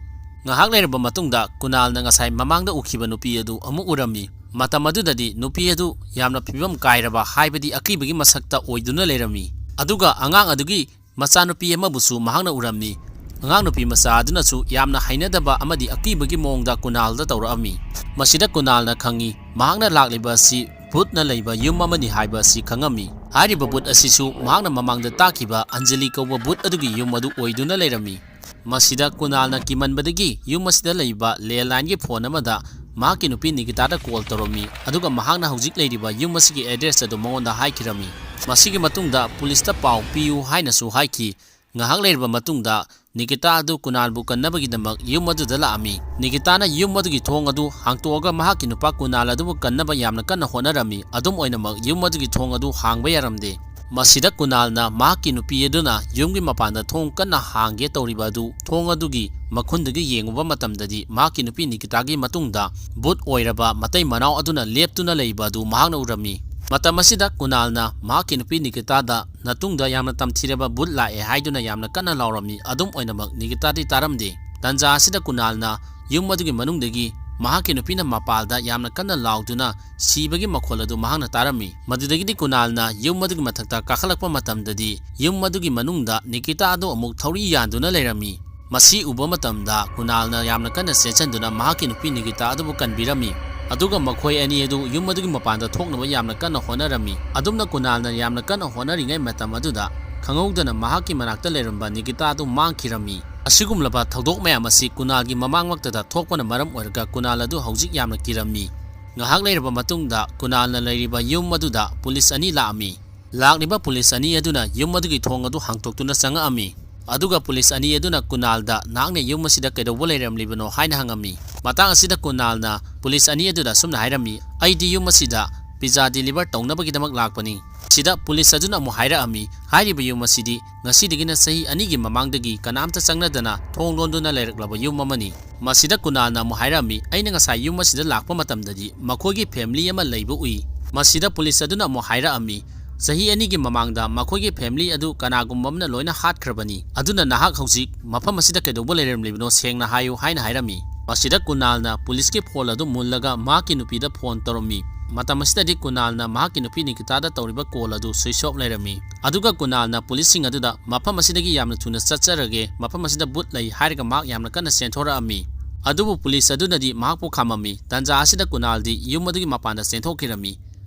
ꯉꯥꯏꯍꯥꯛ ꯂꯩꯔꯕ ꯃꯇꯨꯡꯗ ꯀꯨꯅꯥꯜꯅ ꯉꯁꯥꯏ ꯃꯃꯥꯡꯗ ꯎꯈꯤꯕ ꯅꯨꯄꯤ ꯑꯗꯨ ꯑꯃꯨꯛ ꯎꯔꯝꯃꯤ꯫ ꯃꯇꯝ ꯑꯗꯨꯗꯗꯤ ꯅꯨꯄꯤ ꯑꯗꯨ ꯌꯥꯝꯅ ꯐꯤꯕꯝ ꯀꯥꯏꯔꯕ, ꯍꯥꯏꯕꯗꯤ ꯑꯀꯤꯕꯒꯤ ꯃꯁꯛꯇ ꯑꯣꯏꯗꯨꯅ ꯂꯩꯔꯝꯃꯤ꯫ ꯑꯗꯨꯒ ꯑꯉꯥꯡ ꯑꯗꯨꯒꯤ ꯃꯆꯥꯅꯨꯄꯤ ꯑꯃꯕꯨꯁꯨ ꯃꯍꯥꯛꯅ ꯎꯔꯝꯃꯤ꯫ ꯑꯉꯥꯡ ꯅꯨꯄꯤ ꯃꯆꯥ ꯑꯗꯨꯅꯁꯨ ꯌꯥꯝꯅ ꯍꯩꯅꯗꯕ ꯑꯃꯗꯤ ꯑꯀꯤꯕꯒꯤ ꯃꯑꯣꯡꯗ ꯀꯨꯅꯥꯜꯗ ꯇꯧꯔꯛꯑꯝꯃꯤ꯫ ꯃꯁꯤꯗ ꯀꯨꯅꯥꯜꯅ ꯈꯪꯏ, ꯃꯍꯥꯛꯅ ꯂꯥꯛꯂꯤꯕ ꯑꯁꯤ ꯚꯨꯠꯅ ꯂꯩꯕ ꯌꯨꯝ ꯑꯃꯅꯤ ꯍꯥꯏꯕ ꯑꯁꯤ ꯈꯪꯉꯝꯃꯤ꯫ ꯍꯥꯏꯔꯤꯕ ꯚꯨꯠ ꯑꯁꯤꯁꯨ ꯃꯍꯥꯛꯅ ꯃꯃꯥꯡꯗ ꯇꯥꯈꯤꯕ ꯑꯟꯖꯂꯤ ꯀꯧꯕ ꯚꯨꯠ ꯑꯗꯨꯒꯤ ꯌꯨꯝ ꯑꯗꯨ ꯑꯣꯏꯗꯨꯅ ꯂꯩꯔꯝꯃꯤ꯫ ꯃꯁꯤꯗ ꯀꯨꯅꯥꯜꯅ ꯀꯤꯃꯟꯕꯗꯒꯤ ꯌꯨꯝ ꯑꯁꯤꯗ ꯂꯩꯕ ꯂꯦꯟꯂꯥꯏꯟꯒꯤ ꯐꯣꯟ ꯑꯃꯗ ꯃꯍꯥꯛꯀꯤ ꯅꯨꯄꯤ ꯅꯤꯀꯤꯇꯥꯗ ꯀꯣꯜ ꯇꯧꯔꯝꯃꯤ, ꯑꯗꯨꯒ ꯃꯍꯥꯛꯅ ꯍꯧꯖꯤꯛ ꯂꯩꯔꯤꯕ ꯌꯨꯝ ꯑꯁꯤꯒꯤ ꯑꯦꯗ꯭ꯔꯦꯁ ꯑꯗꯨ ꯃꯉꯣꯟꯗ ꯍꯥꯏꯈꯤꯔꯝꯃꯤ꯫ ꯃꯁꯤꯒꯤ ꯃꯇꯨꯡꯗ ꯄꯨꯂꯤꯁꯇ ꯄꯥꯎ ꯄꯤꯌꯨ ꯍꯥꯏꯅꯁꯨ ꯍꯥꯏꯈꯤ꯫ ꯉꯥꯏꯍꯥꯛ ꯂꯩꯔꯕ ꯃꯇꯨꯡꯗ ꯅꯤꯀꯤꯇꯥ ꯑꯗꯨ ꯀꯨꯅꯥꯜꯕꯨ ꯀꯟꯅꯕꯒꯤꯗꯃꯛ ꯌꯨꯝ ꯑꯗꯨꯗ ꯂꯥꯛꯑꯝꯃꯤ꯫ ꯅꯤꯀꯤꯇꯥꯅ ꯌꯨꯝ ꯑꯗꯨꯒꯤ ꯊꯣꯡ ꯑꯗꯨ ꯍꯥꯡꯇꯣꯛꯑꯒ ꯃꯍꯥꯛꯀꯤ ꯅꯨꯄꯥ ꯀꯨꯅꯥꯜ ꯑꯗꯨꯕꯨ ꯀꯟꯅꯕ ꯌꯥꯝꯅ ꯀꯟꯅ ꯍꯣꯠꯅꯔꯝꯃꯤ꯫ ꯑꯗꯨꯝ ꯑꯣꯏꯅꯃꯛ ꯌꯨꯝ ꯑꯗꯨꯒꯤ ꯊꯣꯡ ꯑꯗꯨ ꯍꯥꯡꯕ ꯌꯥꯔꯝꯗꯦ꯫ ꯃꯁꯤꯗ ꯀꯨꯅꯥꯜꯅ ꯃꯍꯥꯛꯀꯤ ꯅꯨꯄꯤ ꯑꯗꯨꯅ ꯌꯨꯝꯒꯤ ꯃꯄꯥꯟꯗ ꯊꯣꯡ ꯀꯟꯅ ꯍꯥꯡꯒꯦ ꯇꯧꯔꯤꯕ ꯑꯗꯨ ꯊꯣꯡ ꯑꯗꯨꯒꯤ ꯃꯈꯨꯟꯗꯒꯤ ꯌꯦꯡꯉꯨꯕ ꯃꯇꯝꯗꯗꯤ ꯃꯍꯥꯛꯀꯤ ꯅꯨꯄꯤ ꯅꯤꯀꯤꯇꯥꯒꯤ ꯃꯇꯨꯡꯗ ꯚꯨꯠ ꯑꯣꯏꯔꯕ ꯃꯇꯩ ꯃꯅꯥꯎ ꯑꯗꯨꯅ ꯂꯦꯞꯇꯨꯅ ꯂꯩꯕ ꯑꯗꯨ ꯃꯍꯥꯛꯅ ꯎꯔꯝꯃꯤ꯫ ꯃꯇꯝ ꯑꯁꯤꯗ ꯀꯨꯅꯥꯜꯅ ꯃꯍꯥꯛꯀꯤ ꯅꯨꯄꯤ ꯅꯤꯀꯤꯇꯥꯗ ꯅꯇꯨꯡꯗ ꯌꯥꯝꯅ ꯇꯝꯊꯤꯔꯕ ꯚꯨꯠ ꯂꯥꯛꯑꯦ ꯍꯥꯏꯗꯨꯅ ꯌꯥꯝꯅ ꯀꯟꯅ ꯂꯥꯎꯔꯝꯃꯤ꯫ ꯑꯗꯨꯝ ꯑꯣꯏꯅꯃꯛ ꯅꯤꯀꯤꯇꯥꯗꯤ ꯇꯥꯔꯝꯗꯦ꯫ ꯇꯟꯖꯥ ꯑꯁꯤꯗ ꯀꯨꯅꯥꯜꯅ ꯌꯨꯝ ꯑꯗꯨꯒꯤ ꯃꯅꯨꯡꯗꯒꯤ ꯃꯍꯥꯛꯀꯤ ꯅꯨꯄꯤꯅ ꯃꯄꯥꯜꯗ ꯌꯥꯝꯅ ꯀꯟꯅ ꯂꯥꯎꯗꯨꯅ ꯁꯤꯕꯒꯤ ꯃꯈꯣꯜ ꯑꯗꯨ ꯃꯍꯥꯛꯅ ꯇꯥꯔꯝꯃꯤ꯫ ꯃꯗꯨꯗꯒꯤꯗꯤ ꯀꯨꯅꯥꯜꯅ ꯌꯨꯝ ꯑꯗꯨꯒꯤ ꯃꯊꯛꯇ ꯀꯥꯈꯠꯂꯛꯄ ꯃꯇꯝꯗꯗꯤ ꯌꯨꯝ ꯑꯗꯨꯒꯤ ꯃꯅꯨꯡꯗ ꯅꯤꯀꯤꯇꯥ ꯑꯗꯨ ꯑꯃꯨꯛ ꯊꯧꯔꯤ ꯌꯥꯟꯗꯨꯅ ꯂꯩꯔꯝꯃꯤ꯫ ꯃꯁꯤ ꯎꯕ ꯃꯇꯝꯗ ꯀꯨꯅꯥꯜꯅ ꯌꯥꯝꯅ ꯀꯟꯅ ꯆꯦꯟꯁꯤꯟꯗꯨꯅ ꯃꯍꯥꯛꯀꯤ ꯅꯨꯄꯤ ꯅꯤꯀꯤꯇꯥ ꯑꯗꯨꯕꯨ ꯀꯟꯕꯤꯔꯝꯃꯤ꯫ ꯑꯗꯨꯒ ꯃꯈꯣꯏ ꯑꯅꯤ ꯑꯗꯨ ꯌꯨꯝ ꯑꯗꯨꯒꯤ ꯃꯄꯥꯟꯗ ꯊꯣꯛꯅꯕ ꯌꯥꯝꯅ ꯀꯟꯅ ꯍꯣꯠꯅꯔꯝꯃꯤ꯫ ꯑꯗꯨꯝꯅ ꯀꯨꯅꯥꯜꯅ ꯌꯥꯝꯅ ꯀꯟꯅ ꯍꯣꯠꯅꯔꯤꯉꯩ ꯃꯇꯝ ꯑꯗꯨꯗ ꯈꯪꯍꯧꯗꯅ ꯃꯍꯥꯛꯀꯤ ꯃꯅꯥꯛꯇ ꯂꯩꯔꯝꯕ ꯅꯤꯀꯤꯇꯥ ꯑꯗꯨ ꯃꯥꯡꯈꯤꯔꯝꯃꯤ꯫ ꯑꯁꯤꯒꯨꯝꯂꯕ ꯊꯧꯗꯣꯛ ꯃꯌꯥꯝ ꯑꯁꯤ ꯀꯨꯅꯥꯜꯒꯤ ꯃꯃꯥꯡꯃꯛꯇꯗ ꯊꯣꯛꯄꯅ ꯃꯔꯝ ꯑꯣꯏꯔꯒ ꯀꯨꯅꯥꯜ ꯑꯗꯨ ꯍꯧꯖꯤꯛ ꯌꯥꯝꯅ ꯀꯤꯔꯝꯃꯤ꯫ ꯉꯥꯏꯍꯥꯛ ꯂꯩꯔꯕ ꯃꯇꯨꯡꯗ ꯀꯨꯅꯥꯜꯅ ꯂꯩꯔꯤꯕ ꯌꯨꯝ ꯑꯗꯨꯗ ꯄꯨꯂꯤꯁ ꯑꯅꯤ ꯂꯥꯛꯑꯝꯃꯤ꯫ ꯂꯥꯛꯂꯤꯕ ꯄꯨꯂꯤꯁ ꯑꯅꯤ ꯑꯗꯨꯅ ꯌꯨꯝ ꯑꯗꯨꯒꯤ ꯊꯣꯡ ꯑꯗꯨ ꯍꯥꯡꯇꯣꯛꯇꯨꯅ ꯆꯪꯉꯛꯑꯝꯃꯤ꯫ ꯑꯗꯨꯒ ꯄꯨꯂꯤꯁ ꯑꯅꯤ ꯑꯗꯨꯅ ꯀꯨꯅꯥꯜꯗ, "ꯅꯍꯥꯛꯅ ꯌꯨꯝ ꯑꯁꯤꯗ ꯀꯩꯗꯧꯕ ꯂꯩꯔꯝꯂꯤꯕꯅꯣ?" ꯍꯥꯏꯅ ꯍꯪꯉꯝꯃꯤ꯫ ꯃꯇꯥꯡ ꯑꯁꯤꯗ ꯀꯨꯅꯥꯜꯅ ꯄꯨꯂꯤꯁ ꯑꯅꯤ ꯑꯗꯨꯗ ꯑꯁꯨꯝꯅ ꯍꯥꯏꯔꯝꯃꯤ, "ꯑꯩꯗꯤ ꯌꯨꯝ ꯑꯁꯤꯗ ꯄꯤꯖꯥ ꯗꯤꯂꯤꯚꯔ ꯇꯧꯅꯕꯒꯤꯗꯃꯛ ꯂꯥꯛꯄꯅꯤ꯫" ꯁꯤꯗ ꯄꯨꯂꯤꯁ ꯑꯗꯨꯅ ꯑꯃꯨꯛ ꯍꯥꯏꯔꯛꯑꯝꯃꯤ, "ꯍꯥꯏꯔꯤꯕ ꯌꯨꯝ ꯑꯁꯤꯗꯤ ꯉꯁꯤꯗꯒꯤꯅ ꯆꯍꯤ ꯑꯅꯤꯒꯤ ꯃꯃꯥꯡꯗꯒꯤ ꯀꯅꯥꯝꯇ ꯆꯪꯅꯗꯅ ꯊꯣꯡ ꯂꯣꯟꯗꯨꯅ ꯂꯩꯔꯛꯂꯕ ꯌꯨꯝ ꯑꯃꯅꯤ꯫" ꯃꯁꯤꯗ ꯀꯨꯅꯥꯜꯅ ꯑꯃꯨꯛ ꯍꯥꯏꯔꯛꯑꯝꯃꯤ, "ꯑꯩꯅ ꯉꯁꯥꯏ ꯌꯨꯝ ꯑꯁꯤꯗ ꯂꯥꯛꯄ ꯃꯇꯝꯗꯗꯤ ꯃꯈꯣꯏꯒꯤ ꯐꯦꯃꯤꯂꯤ ꯑꯃ ꯂꯩꯕ ꯎꯏ꯫" ꯃꯁꯤꯗ ꯄꯨꯂꯤꯁ ꯑꯗꯨꯅ ꯑꯃꯨꯛ ꯍꯥꯏꯔꯛꯑꯝꯃꯤ, "ꯆꯍꯤ ꯑꯅꯤꯒꯤ ꯃꯃꯥꯡꯗ ꯃꯈꯣꯏꯒꯤ family ꯑꯗꯨ ꯀꯅꯥꯒꯨꯝꯕ ꯑꯃꯅ ꯂꯣꯏꯅ ꯍꯥꯠꯈ꯭ꯔꯕꯅꯤ꯫ ꯑꯗꯨꯅ ꯅꯍꯥꯛ ꯍꯧꯖꯤꯛ ꯃꯐꯝ ꯑꯁꯤꯗ ꯀꯩꯗꯧꯕ ꯂꯩꯔꯝꯂꯤꯕꯅꯣ ꯁꯦꯡꯅ ꯍꯥꯏꯌꯨ" ꯍꯥꯏꯅ ꯍꯥꯏꯔꯝꯃꯤ꯫ ꯃꯁꯤꯗ ꯀꯨꯅꯥꯜꯅ policeꯀꯤ phone ꯑꯗꯨ ꯃꯨꯜꯂꯒ ꯃꯍꯥꯛꯀꯤ ꯅꯨꯄꯤꯗ phone ꯇꯧꯔꯝꯃꯤ꯫ ꯃꯇꯝ ꯑꯁꯤꯗꯗꯤ ꯀꯨꯅꯥꯜꯅ ꯃꯍꯥꯛꯀꯤ ꯅꯨꯄꯤ ꯅꯤꯀꯤꯇꯥꯗ ꯇꯧꯔꯤꯕ call ꯑꯗꯨ switch off ꯂꯩꯔꯝꯃꯤ꯫ ꯑꯗꯨꯒ ꯀꯨꯅꯥꯜꯅ policeꯁꯤꯡ ꯑꯗꯨꯗ "ꯃꯐꯝ ꯑꯁꯤꯗꯒꯤ ꯌꯥꯝꯅ ꯊꯨꯅ ꯆꯠꯆꯔꯒꯦ, ꯃꯐꯝ ꯑꯁꯤꯗ ꯚꯨꯠ ꯂꯩ" ꯍꯥꯏꯔꯒ ꯃꯍꯥꯛ ꯌꯥꯝꯅ ꯀꯟꯅ ꯆꯦꯟꯊꯣꯔꯛꯑꯝꯃꯤ꯫ ꯑꯗꯨꯕꯨ police ꯑꯗꯨꯅꯗꯤ ꯃꯍꯥꯛꯄꯨ ꯈꯥꯝꯃꯝꯃꯤ꯫ ꯇꯟꯖꯥ ꯑꯁꯤꯗ ꯀꯨꯅꯥꯜꯗꯤ ꯌꯨꯝ ꯑꯗꯨꯒꯤ ꯃꯄꯥꯟꯗ ꯆꯦꯟꯊꯣꯛꯈꯤꯔꯝꯃꯤ꯫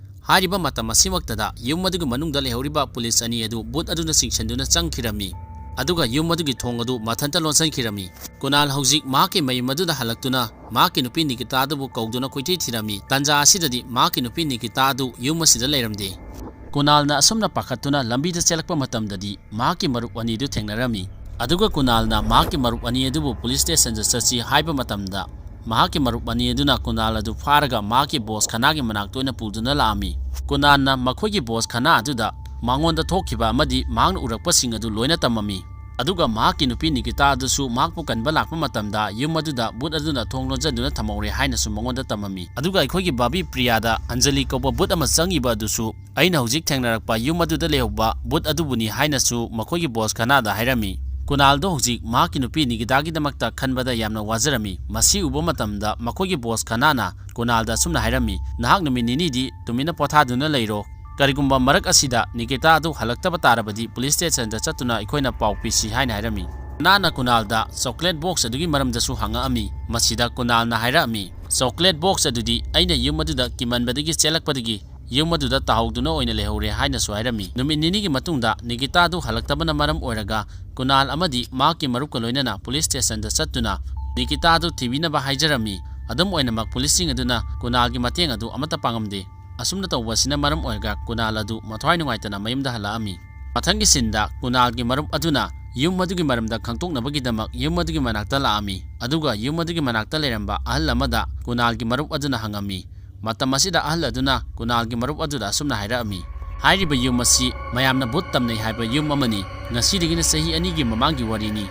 ꯍꯥꯏꯔꯤꯕ ꯃꯇꯝ ꯑꯁꯤꯃꯛꯇꯗ ꯌꯨꯝ ꯑꯗꯨꯒꯤ ꯃꯅꯨꯡꯗ ꯂꯩꯍꯧꯔꯤꯕ police ꯑꯅꯤ ꯑꯗꯨ ꯚꯨꯠ ꯑꯗꯨꯅ ꯆꯤꯡꯁꯤꯟꯗꯨꯅ ꯆꯪꯈꯤꯔꯝꯃꯤ꯫ ꯑꯗꯨꯒ ꯌꯨꯝ ꯑꯗꯨꯒꯤ ꯊꯣꯡ ꯑꯗꯨ ꯃꯊꯟꯇ ꯂꯣꯟꯁꯤꯟꯈꯤꯔꯝꯃꯤ꯫ ꯀꯨꯅꯥꯜ ꯍꯧꯖꯤꯛ ꯃꯍꯥꯛꯀꯤ ꯃꯌꯨꯝ ꯑꯗꯨꯗ ꯍꯜꯂꯛꯇꯨꯅ ꯃꯍꯥꯛꯀꯤ ꯅꯨꯄꯤ ꯅꯤꯀꯤꯇꯥ ꯑꯗꯨꯕꯨ ꯀꯧꯗꯨꯅ ꯀꯣꯏꯊꯤ ꯊꯤꯔꯝꯃꯤ꯫ ꯇꯟꯖꯥ ꯑꯁꯤꯗꯗꯤ ꯃꯍꯥꯛꯀꯤ ꯅꯨꯄꯤ ꯅꯤꯀꯤꯇꯥ ꯑꯗꯨ ꯌꯨꯝ ꯑꯁꯤꯗ ꯂꯩꯔꯝꯗꯦ꯫ ꯀꯨꯅꯥꯜꯅ ꯑꯁꯨꯝꯅ ꯄꯥꯈꯠꯇꯨꯅ ꯂꯝꯕꯤꯗ ꯆꯦꯜꯂꯛꯄ ꯃꯇꯝꯗꯗꯤ ꯃꯍꯥꯛꯀꯤ ꯃꯔꯨꯞ ꯑꯅꯤꯗꯨ ꯊꯦꯡꯅꯔꯝꯃꯤ꯫ ꯑꯗꯨꯒ ꯀꯨꯅꯥꯜꯅ ꯃꯍꯥꯛꯀꯤ ꯃꯔꯨꯞ ꯑꯅꯤ ꯑꯗꯨꯕꯨ police stationꯗ ꯆꯠꯁꯤ ꯍꯥꯏꯕ ꯃꯇꯝꯗ, ꯃꯍꯥꯛꯀꯤ ꯃꯔꯨꯞ ꯑꯅꯤ ꯑꯗꯨꯅ ꯀꯨꯅꯥꯜ ꯑꯗꯨ ꯐꯥꯔꯒ ꯃꯍꯥꯛꯀꯤ boss ꯈꯅꯥꯒꯤ ꯃꯅꯥꯛꯇ ꯑꯣꯏꯅ ꯄꯨꯗꯨꯅ ꯂꯥꯛꯑꯝꯃꯤ꯫ ꯀꯨꯅꯥꯜꯅ ꯃꯈꯣꯏꯒꯤ boss ꯈꯅꯥ ꯑꯗꯨꯗ ꯃꯉꯣꯟꯗ ꯊꯣꯛꯈꯤꯕ ꯑꯃꯗꯤ ꯃꯍꯥꯛꯅ ꯎꯔꯛꯄꯁꯤꯡ ꯑꯗꯨ ꯂꯣꯏꯅ ꯇꯝꯃꯝꯃꯤ꯫ ꯑꯗꯨꯒ ꯃꯍꯥꯛꯀꯤ ꯅꯨꯄꯤ ꯅꯤꯀꯤꯇꯥ ꯑꯗꯨꯁꯨ ꯃꯍꯥꯛꯄꯨ ꯀꯟꯕ ꯂꯥꯛꯄ ꯃꯇꯝꯗ ꯌꯨꯝ ꯑꯗꯨꯗ ꯚꯨꯠ ꯑꯗꯨꯅ ꯊꯣꯡ ꯂꯣꯟꯁꯤꯟꯗꯨꯅ ꯊꯝꯍꯧꯔꯦ ꯍꯥꯏꯅꯁꯨ ꯃꯉꯣꯟꯗ ꯇꯝꯃꯝꯃꯤ꯫ ꯑꯗꯨꯒ ꯑꯩꯈꯣꯏꯒꯤ ꯚꯥꯕꯤ ꯄ꯭ꯔꯤꯌꯥꯗ ꯑꯟꯖꯂꯤ ꯀꯧꯕ ꯚꯨꯠ ꯑꯃ ꯆꯪꯉꯤꯕ ꯑꯗꯨꯁꯨ ꯑꯩꯅ ꯍꯧꯖꯤꯛ ꯊꯦꯡꯅꯔꯛꯄ ꯌꯨꯝ ꯑꯗꯨꯗ ꯂꯩꯍꯧꯕ ꯚꯨꯠ ꯑꯗꯨꯕꯨꯅꯤ ꯍꯥꯏꯅꯁꯨ ꯃꯈꯣꯏꯒꯤ boss ꯈꯅꯥꯗ ꯍꯥꯏꯔꯝꯃꯤ꯫ ꯀꯨꯅꯥꯜꯗꯣ ꯍꯧꯖꯤꯛ ꯃꯍꯥꯛꯀꯤ ꯅꯨꯄꯤ ꯅꯤꯀꯤꯇꯥꯒꯤꯗꯃꯛꯇ ꯈꯟꯕꯗ ꯌꯥꯝꯅ ꯋꯥꯖꯔꯝꯃꯤ꯫ ꯃꯁꯤ ꯎꯕ ꯃꯇꯝꯗ ꯃꯈꯣꯏꯒꯤ boss ꯈꯅꯥꯅ ꯀꯨꯅꯥꯜꯗ ꯑꯁꯨꯝꯅ ꯍꯥꯏꯔꯝꯃꯤ, "ꯅꯍꯥꯛ ꯅꯨꯃꯤꯠ ꯅꯤꯅꯤꯗꯤ ꯇꯨꯃꯤꯟꯅ ꯄꯣꯊꯥꯗꯨꯅ ꯂꯩꯔꯣ꯫ ꯀꯔꯤꯒꯨꯝꯕ ꯃꯔꯛ ꯑꯁꯤꯗ ꯅꯤꯀꯤꯇꯥ ꯑꯗꯨ ꯍꯜꯂꯛꯇꯕ ꯇꯥꯔꯕꯗꯤ police stationꯗ ꯆꯠꯇꯨꯅ ꯑꯩꯈꯣꯏꯅ ꯄꯥꯎ ꯄꯤꯁꯤ" ꯍꯥꯏꯅ ꯍꯥꯏꯔꯝꯃꯤ꯫ ꯈꯅꯥꯅ ꯀꯨꯅꯥꯜꯗ chocolate box ꯑꯗꯨꯒꯤ ꯃꯔꯝꯗꯁꯨ ꯍꯪꯉꯛꯑꯝꯃꯤ꯫ ꯃꯁꯤꯗ ꯀꯨꯅꯥꯜꯅ ꯍꯥꯏꯔꯛꯑꯝꯃꯤ, "Chocolate box ꯑꯗꯨꯗꯤ ꯑꯩꯅ ꯌꯨꯝ ꯑꯗꯨꯗ ꯀꯤꯃꯟꯕꯗꯒꯤ ꯆꯦꯜꯂꯛꯄꯗꯒꯤ ꯌꯨꯝ ꯑꯗꯨꯗ ꯇꯥꯍꯧꯗꯨꯅ ꯑꯣꯏꯅ ꯂꯩꯍꯧꯔꯦ" ꯍꯥꯏꯅꯁꯨ ꯍꯥꯏꯔꯝꯃꯤ꯫ ꯅꯨꯃꯤꯠ ꯅꯤꯅꯤꯒꯤ ꯃꯇꯨꯡꯗ ꯅꯤꯀꯤꯇꯥ ꯑꯗꯨ ꯍꯜꯂꯛꯇꯕꯅ ꯃꯔꯝ ꯑꯣꯏꯔꯒ ꯀꯨꯅꯥꯜ ꯑꯃꯗꯤ ꯃꯍꯥꯛꯀꯤ ꯃꯔꯨꯞꯀ ꯂꯣꯏꯅꯅ police stationꯗ ꯆꯠꯇꯨꯅ ꯅꯤꯀꯤꯇꯥ ꯑꯗꯨ ꯊꯤꯕꯤꯅꯕ ꯍꯥꯏꯖꯔꯝꯃꯤ꯫ ꯑꯗꯨꯝ ꯑꯣꯏꯅꯃꯛ policeꯁꯤꯡ ꯑꯗꯨꯅ ꯀꯨꯅꯥꯜꯒꯤ ꯃꯇꯦꯡ ꯑꯗꯨ ꯑꯃꯠꯇ ꯄꯥꯡꯉꯝꯗꯦ꯫ ꯑꯁꯨꯝꯅ ꯇꯧꯕ ꯑꯁꯤꯅ ꯃꯔꯝ ꯑꯣꯏꯔꯒ ꯀꯨꯅꯥꯜ ꯑꯗꯨ ꯃꯊ꯭ꯋꯥꯏ ꯅꯨꯡꯉꯥꯏꯇꯅ ꯃꯌꯨꯝꯗ ꯍꯜꯂꯛꯑꯝꯃꯤ꯫ ꯃꯊꯪꯒꯤ sceneꯗ ꯀꯨꯅꯥꯜꯒꯤ ꯃꯔꯨꯞ ꯑꯗꯨꯅ ꯌꯨꯝ ꯑꯗꯨꯒꯤ ꯃꯔꯝꯗ ꯈꯪꯗꯣꯛꯅꯕꯒꯤꯗꯃꯛ ꯌꯨꯝ ꯑꯗꯨꯒꯤ ꯃꯅꯥꯛꯇ ꯂꯥꯛꯑꯝꯃꯤ꯫ ꯑꯗꯨꯒ ꯌꯨꯝ ꯑꯗꯨꯒꯤ ꯃꯅꯥꯛꯇ ꯂꯩꯔꯝꯕ ꯑꯍꯜ ꯑꯃꯗ ꯀꯨꯅꯥꯜꯒꯤ ꯃꯔꯨꯞ ꯑꯗꯨꯅ ꯍꯪꯉꯝꯃꯤ꯫ ꯃꯇꯝ ꯑꯁꯤꯗ ꯑꯍꯜ ꯑꯗꯨꯅ ꯀꯨꯅꯥꯜꯒꯤ ꯃꯔꯨꯞ ꯑꯗꯨꯗ ꯑꯁꯨꯝꯅ ꯍꯥꯏꯔꯛꯑꯝꯃꯤ, "ꯍꯥꯏꯔꯤꯕ ꯌꯨꯝ ꯑꯁꯤ ꯃꯌꯥꯝꯅ ꯚꯨꯠ ꯇꯝꯅꯩ ꯍꯥꯏꯕ ꯌꯨꯝ ꯑꯃꯅꯤ꯫ ꯉꯁꯤꯗꯒꯤꯅ ꯆꯍꯤ ꯑꯅꯤꯒꯤ ꯃꯃꯥꯡꯒꯤ ꯋꯥꯔꯤꯅꯤ꯫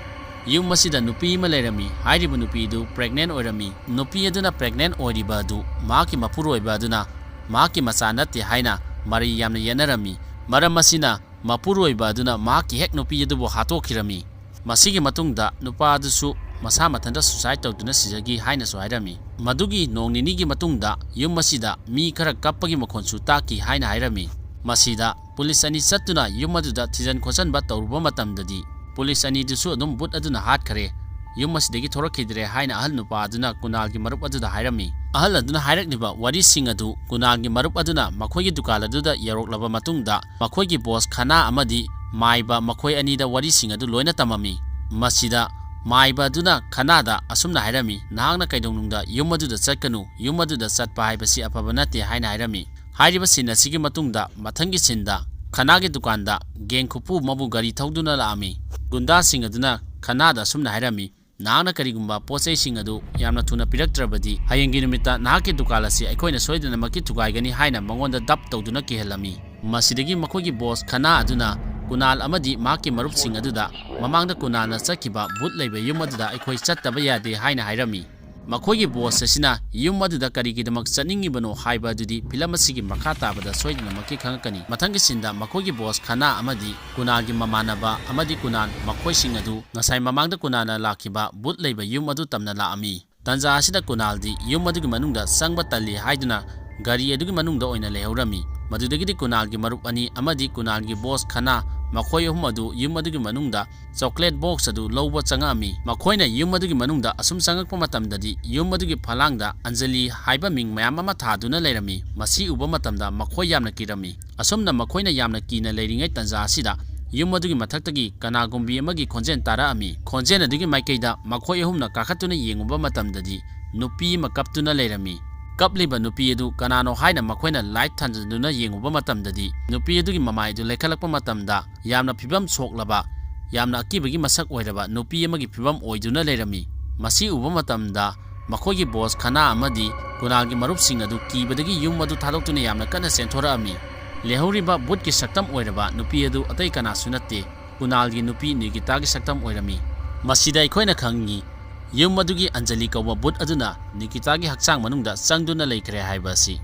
ꯌꯨꯝ ꯑꯁꯤꯗ ꯅꯨꯄꯤ ꯑꯃ ꯂꯩꯔꯝꯃꯤ꯫ ꯍꯥꯏꯔꯤꯕ ꯅꯨꯄꯤ ꯑꯗꯨ pregnant ꯑꯣꯏꯔꯝꯃꯤ꯫ ꯅꯨꯄꯤ ꯑꯗꯨꯅ pregnant ꯑꯣꯏꯔꯤꯕ ꯑꯗꯨ ꯃꯍꯥꯛꯀꯤ ꯃꯄꯨꯔꯣꯏꯕ ꯑꯗꯨꯅ ꯃꯍꯥꯛꯀꯤ ꯃꯆꯥ ꯅꯠꯇꯦ ꯍꯥꯏꯅ ꯃꯔꯩ ꯌꯥꯝꯅ ꯌꯦꯠꯅꯔꯝꯃꯤ꯫ ꯃꯔꯝ ꯑꯁꯤꯅ ꯃꯄꯨꯔꯣꯏꯕ ꯑꯗꯨꯅ ꯃꯍꯥꯛꯀꯤ ꯍꯦꯛ ꯅꯨꯄꯤ ꯑꯗꯨꯕꯨ ꯍꯥꯠꯇꯣꯛꯈꯤꯔꯝꯃꯤ꯫ ꯃꯁꯤꯒꯤ ꯃꯇꯨꯡꯗ ꯅꯨꯄꯥ ꯑꯗꯨꯁꯨ ꯃꯁꯥ ꯃꯊꯟꯇ suicide ꯇꯧꯗꯨꯅ ꯁꯤꯖꯈꯤ ꯍꯥꯏꯅꯁꯨ ꯍꯥꯏꯔꯝꯃꯤ꯫ ꯃꯗꯨꯒꯤ ꯅꯣꯡ ꯅꯤꯅꯤꯒꯤ ꯃꯇꯨꯡꯗ ꯌꯨꯝ ꯑꯁꯤꯗ ꯃꯤ ꯈꯔ ꯀꯞꯄꯒꯤ ꯃꯈꯣꯟꯁꯨ ꯇꯥꯈꯤ ꯍꯥꯏꯅ ꯍꯥꯏꯔꯝꯃꯤ꯫ ꯃꯁꯤꯗ ꯄꯨꯂꯤꯁ ꯑꯅꯤ ꯆꯠꯇꯨꯅ ꯌꯨꯝ ꯑꯗꯨꯗ ꯊꯤꯖꯤꯟ ꯈꯣꯠꯆꯤꯟꯕ ꯇꯧꯔꯨꯕ ꯃꯇꯝꯗꯗꯤ ꯄꯨꯂꯤꯁ ꯑꯅꯤꯗꯨꯁꯨ ꯑꯗꯨꯝ ꯕꯨꯠ ꯑꯗꯨꯅ ꯍꯥꯠꯈꯔꯦ, ꯌꯨꯝ ꯑꯁꯤꯗꯒꯤ ꯊꯣꯔꯛꯈꯤꯗ꯭ꯔꯦ ꯍꯥꯏꯅ ꯑꯍꯜ ꯅꯨꯄꯥ ꯑꯗꯨꯅ ꯀꯨꯅꯥꯜꯒꯤ ꯃꯔꯨꯞ ꯑꯗꯨꯗ ꯍꯥꯏꯔꯝꯃꯤ꯫ ꯑꯍꯜ ꯑꯗꯨꯅ ꯍꯥꯏꯔꯛꯂꯤꯕ ꯋꯥꯔꯤꯁꯤꯡ ꯑꯗꯨ ꯀꯨꯅꯥꯜꯒꯤ ꯃꯔꯨꯞ ꯑꯗꯨꯅ ꯃꯈꯣꯏꯒꯤ ꯗꯨꯀꯥꯟ ꯑꯗꯨꯗ ꯌꯧꯔꯛꯂꯕ ꯃꯇꯨꯡꯗ ꯃꯈꯣꯏꯒꯤ ꯕꯣꯁ ꯈꯅꯥ ꯑꯃꯗꯤ ꯃꯥꯏꯕ ꯃꯈꯣꯏ ꯑꯅꯤꯗ ꯋꯥꯔꯤꯁꯤꯡ ꯑꯗꯨ ꯂꯣꯏꯅ ꯇꯝꯃꯝꯃꯤ꯫ ꯃꯁꯤꯗ ꯃꯥꯏꯕ ꯑꯗꯨꯅ ꯈꯅꯥꯗ ꯑꯁꯨꯝꯅ ꯍꯥꯏꯔꯝꯃꯤ, "ꯅꯍꯥꯛꯅ ꯀꯩꯗꯧꯅꯨꯡꯗ ꯌꯨꯝ ꯑꯗꯨꯗ ꯆꯠꯀꯅꯨ, ꯌꯨꯝ ꯑꯗꯨꯗ ꯆꯠꯄ ꯍꯥꯏꯕꯁꯤ ꯑꯐꯕ ꯅꯠꯇꯦ" ꯍꯥꯏꯅ ꯍꯥꯏꯔꯝꯃꯤ꯫ ꯍꯥꯏꯔꯤꯕ scene ꯑꯁꯤꯒꯤ ꯃꯇꯨꯡꯗ ꯃꯊꯪꯒꯤ sceneꯗ ꯈꯅꯥꯒꯤ ꯗꯨꯀꯥꯟꯗ gang ꯈꯨꯄꯨ ꯑꯃꯕꯨ ꯒꯥꯔꯤ ꯊꯧꯗꯨꯅ ꯂꯥꯛꯑꯝꯃꯤ꯫ ꯒꯨꯟꯗꯥꯁꯤꯡ ꯑꯗꯨꯅ ꯈꯅꯥꯗ ꯑꯁꯨꯝꯅ ꯍꯥꯏꯔꯝꯃꯤ, "ꯅꯍꯥꯛꯅ ꯀꯔꯤꯒꯨꯝꯕ ꯄꯣꯠ ꯆꯩꯁꯤꯡ ꯑꯗꯨ ꯌꯥꯝꯅ ꯊꯨꯅ ꯄꯤꯔꯛꯇ꯭ꯔꯕꯗꯤ ꯍꯌꯦꯡꯒꯤ ꯅꯨꯃꯤꯠꯇ ꯅꯍꯥꯛꯀꯤ ꯗꯨꯀꯥꯟ ꯑꯁꯤ ꯑꯩꯈꯣꯏꯅ ꯁꯣꯏꯗꯅꯃꯛꯀꯤ ꯊꯨꯒꯥꯏꯒꯅꯤ" ꯍꯥꯏꯅ ꯃꯉꯣꯟꯗ ꯗꯞ ꯇꯧꯗꯨꯅ ꯀꯤꯍꯜꯂꯝꯃꯤ꯫ ꯃꯁꯤꯗꯒꯤ ꯃꯈꯣꯏꯒꯤ ꯕꯣꯁ ꯈꯅꯥ ꯑꯗꯨꯅ ꯀꯨꯅꯥꯜ ꯑꯃꯗꯤ ꯃꯍꯥꯛꯀꯤ ꯃꯔꯨꯞꯁꯤꯡ ꯑꯗꯨꯗ ꯃꯃꯥꯡꯗ ꯀꯨꯅꯥꯜꯅ ꯆꯠꯈꯤꯕ ꯕꯨꯠ ꯂꯩꯕ ꯌꯨꯝ ꯑꯗꯨꯗ ꯑꯩꯈꯣꯏ ꯆꯠꯇꯕ ꯌꯥꯗꯦ ꯍꯥꯏꯅ ꯍꯥꯏꯔꯝꯃꯤ꯫ ꯃꯈꯣꯏꯒꯤ ꯕꯣꯁ ꯑꯁꯤꯅ ꯌꯨꯝ ꯑꯗꯨꯗ ꯀꯔꯤꯒꯤꯗꯃꯛ ꯆꯠꯅꯤꯡꯉꯤꯕꯅꯣ ꯍꯥꯏꯕ ꯑꯗꯨꯗꯤ ꯐꯤꯂꯝ ꯑꯁꯤꯒꯤ ꯃꯈꯥ ꯇꯥꯕꯗ ꯁꯣꯏꯗꯅꯃꯛꯀꯤ ꯈꯪꯉꯛꯀꯅꯤ꯫ ꯃꯊꯪꯒꯤ sceneꯗ ꯃꯈꯣꯏꯒꯤ ꯕꯣꯁ ꯈꯅꯥ ꯑꯃꯗꯤ ꯀꯨꯅꯥꯜꯒꯤ ꯃꯃꯥꯟꯅꯕ ꯑꯃꯗꯤ ꯀꯨꯅꯥꯜ ꯃꯈꯣꯏꯁꯤꯡ ꯑꯗꯨ ꯉꯁꯥꯏ ꯃꯃꯥꯡꯗ ꯀꯨꯅꯥꯜꯅ ꯂꯥꯛꯈꯤꯕ ꯕꯨꯠ ꯂꯩꯕ ꯌꯨꯝ ꯑꯗꯨ ꯇꯝꯅ ꯂꯥꯛꯑꯝꯃꯤ꯫ ꯇꯟꯖꯥ ꯑꯁꯤꯗ ꯀꯨꯅꯥꯜꯗꯤ ꯌꯨꯝ ꯑꯗꯨꯒꯤ ꯃꯅꯨꯡꯗ ꯆꯪꯕ ꯇꯜꯂꯤ ꯍꯥꯏꯗꯨꯅ ꯒꯥꯔꯤ ꯑꯗꯨꯒꯤ ꯃꯅꯨꯡꯗ ꯑꯣꯏꯅ ꯂꯩꯍꯧꯔꯝꯃꯤ꯫ ꯃꯗꯨꯗꯒꯤꯗꯤ ꯀꯨꯅꯥꯜꯒꯤ ꯃꯔꯨꯞ ꯑꯅꯤ ꯑꯃꯗꯤ ꯀꯨꯅꯥꯜꯒꯤ ꯕꯣꯁ ꯈꯅꯥ ꯃꯈꯣꯏ ꯑꯍꯨꯝ ꯑꯗꯨ ꯌꯨꯝ ꯑꯗꯨꯒꯤ ꯃꯅꯨꯡꯗ chocolate box ꯑꯗꯨ ꯂꯧꯕ ꯆꯪꯉꯛꯑꯝꯃꯤ꯫ ꯃꯈꯣꯏꯅ ꯌꯨꯝ ꯑꯗꯨꯒꯤ ꯃꯅꯨꯡꯗ ꯑꯁꯨꯝ ꯆꯪꯉꯛꯄ ꯃꯇꯝꯗꯗꯤ ꯌꯨꯝ ꯑꯗꯨꯒꯤ ꯐꯂꯥꯡꯗ ꯑꯟꯖꯂꯤ ꯍꯥꯏꯕ ꯃꯤꯡ ꯃꯌꯥꯝ ꯑꯃ ꯊꯥꯗꯨꯅ ꯂꯩꯔꯝꯃꯤ꯫ ꯃꯁꯤ ꯎꯕ ꯃꯇꯝꯗ ꯃꯈꯣꯏ ꯌꯥꯝꯅ ꯀꯤꯔꯝꯃꯤ꯫ ꯑꯁꯨꯝꯅ ꯃꯈꯣꯏꯅ ꯌꯥꯝꯅ ꯀꯤꯅ ꯂꯩꯔꯤꯉꯩ ꯇꯟꯖꯥ ꯑꯁꯤꯗ ꯌꯨꯝ ꯑꯗꯨꯒꯤ ꯃꯊꯛꯇꯒꯤ ꯀꯅꯥꯒꯨꯝꯕꯤ ꯑꯃꯒꯤ ꯈꯣꯟꯖꯦꯜ ꯇꯥꯔꯛꯑꯝꯃꯤ꯫ ꯈꯣꯟꯖꯦꯜ ꯑꯗꯨꯒꯤ ꯃꯥꯏꯀꯩꯗ ꯃꯈꯣꯏ ꯑꯍꯨꯝꯅ ꯀꯥꯈꯠꯇꯨꯅ ꯌꯦꯡꯉꯨꯕ ꯃꯇꯝꯗꯗꯤ ꯅꯨꯄꯤ ꯑꯃ ꯀꯞꯇꯨꯅ ꯂꯩꯔꯝꯃꯤ꯫ ꯀꯞꯂꯤꯕ ꯅꯨꯄꯤ ꯑꯗꯨ ꯀꯅꯥꯅꯣ ꯍꯥꯏꯅ ꯃꯈꯣꯏꯅ light ꯊꯥꯟꯖꯤꯟꯗꯨꯅ ꯌꯦꯡꯉꯨꯕ ꯃꯇꯝꯗꯗꯤ ꯅꯨꯄꯤ ꯑꯗꯨꯒꯤ ꯃꯃꯥꯏꯗꯨ ꯂꯩꯈꯠꯂꯛꯄ ꯃꯇꯝꯗ ꯌꯥꯝꯅ ꯐꯤꯕꯝ ꯁꯣꯛꯂꯕ, ꯌꯥꯝꯅ ꯑꯀꯤꯕꯒꯤ ꯃꯁꯛ ꯑꯣꯏꯔꯕ ꯅꯨꯄꯤ ꯑꯃꯒꯤ ꯐꯤꯕꯝ ꯑꯣꯏꯗꯨꯅ ꯂꯩꯔꯝꯃꯤ꯫ ꯃꯁꯤ ꯎꯕ ꯃꯇꯝꯗ ꯃꯈꯣꯏꯒꯤ ꯕꯣꯁ ꯈꯅꯥ ꯑꯃꯗꯤ ꯀꯨꯅꯥꯜꯒꯤ ꯃꯔꯨꯞꯁꯤꯡ ꯑꯗꯨ ꯀꯤꯕꯗꯒꯤ ꯌꯨꯝ ꯑꯗꯨ ꯊꯥꯗꯣꯛꯇꯨꯅ ꯌꯥꯝꯅ ꯀꯟꯅ ꯆꯦꯟꯊꯣꯔꯛꯑꯝꯃꯤ꯫ ꯂꯩꯍꯧꯔꯤꯕ ꯕꯨꯠꯀꯤ ꯁꯛꯇꯝ ꯑꯣꯏꯔꯕ ꯅꯨꯄꯤ ꯑꯗꯨ ꯑꯇꯩ ꯀꯅꯥꯁꯨ ꯅꯠꯇꯦ, ꯀꯨꯅꯥꯜꯒꯤ ꯅꯨꯄꯤ ꯅꯤꯀꯤꯇꯥꯒꯤ ꯁꯛꯇꯝ ꯑꯣꯏꯔꯝꯃꯤ꯫ ꯃꯁꯤꯗ ꯑꯩꯈꯣꯏꯅ ꯈꯪꯉꯤ, ꯌꯨꯝ ꯑꯗꯨꯒꯤ ꯑꯟꯖꯂꯤ ꯀꯧꯕ ꯕꯨꯠ ꯑꯗꯨꯅ ꯅꯤꯀꯤꯇꯥꯒꯤ ꯍꯛꯆꯥꯡ ꯃꯅꯨꯡꯗ ꯆꯪꯗꯨꯅ ꯂꯩꯈ꯭ꯔꯦ ꯍꯥꯏꯕ ꯑꯁꯤ꯫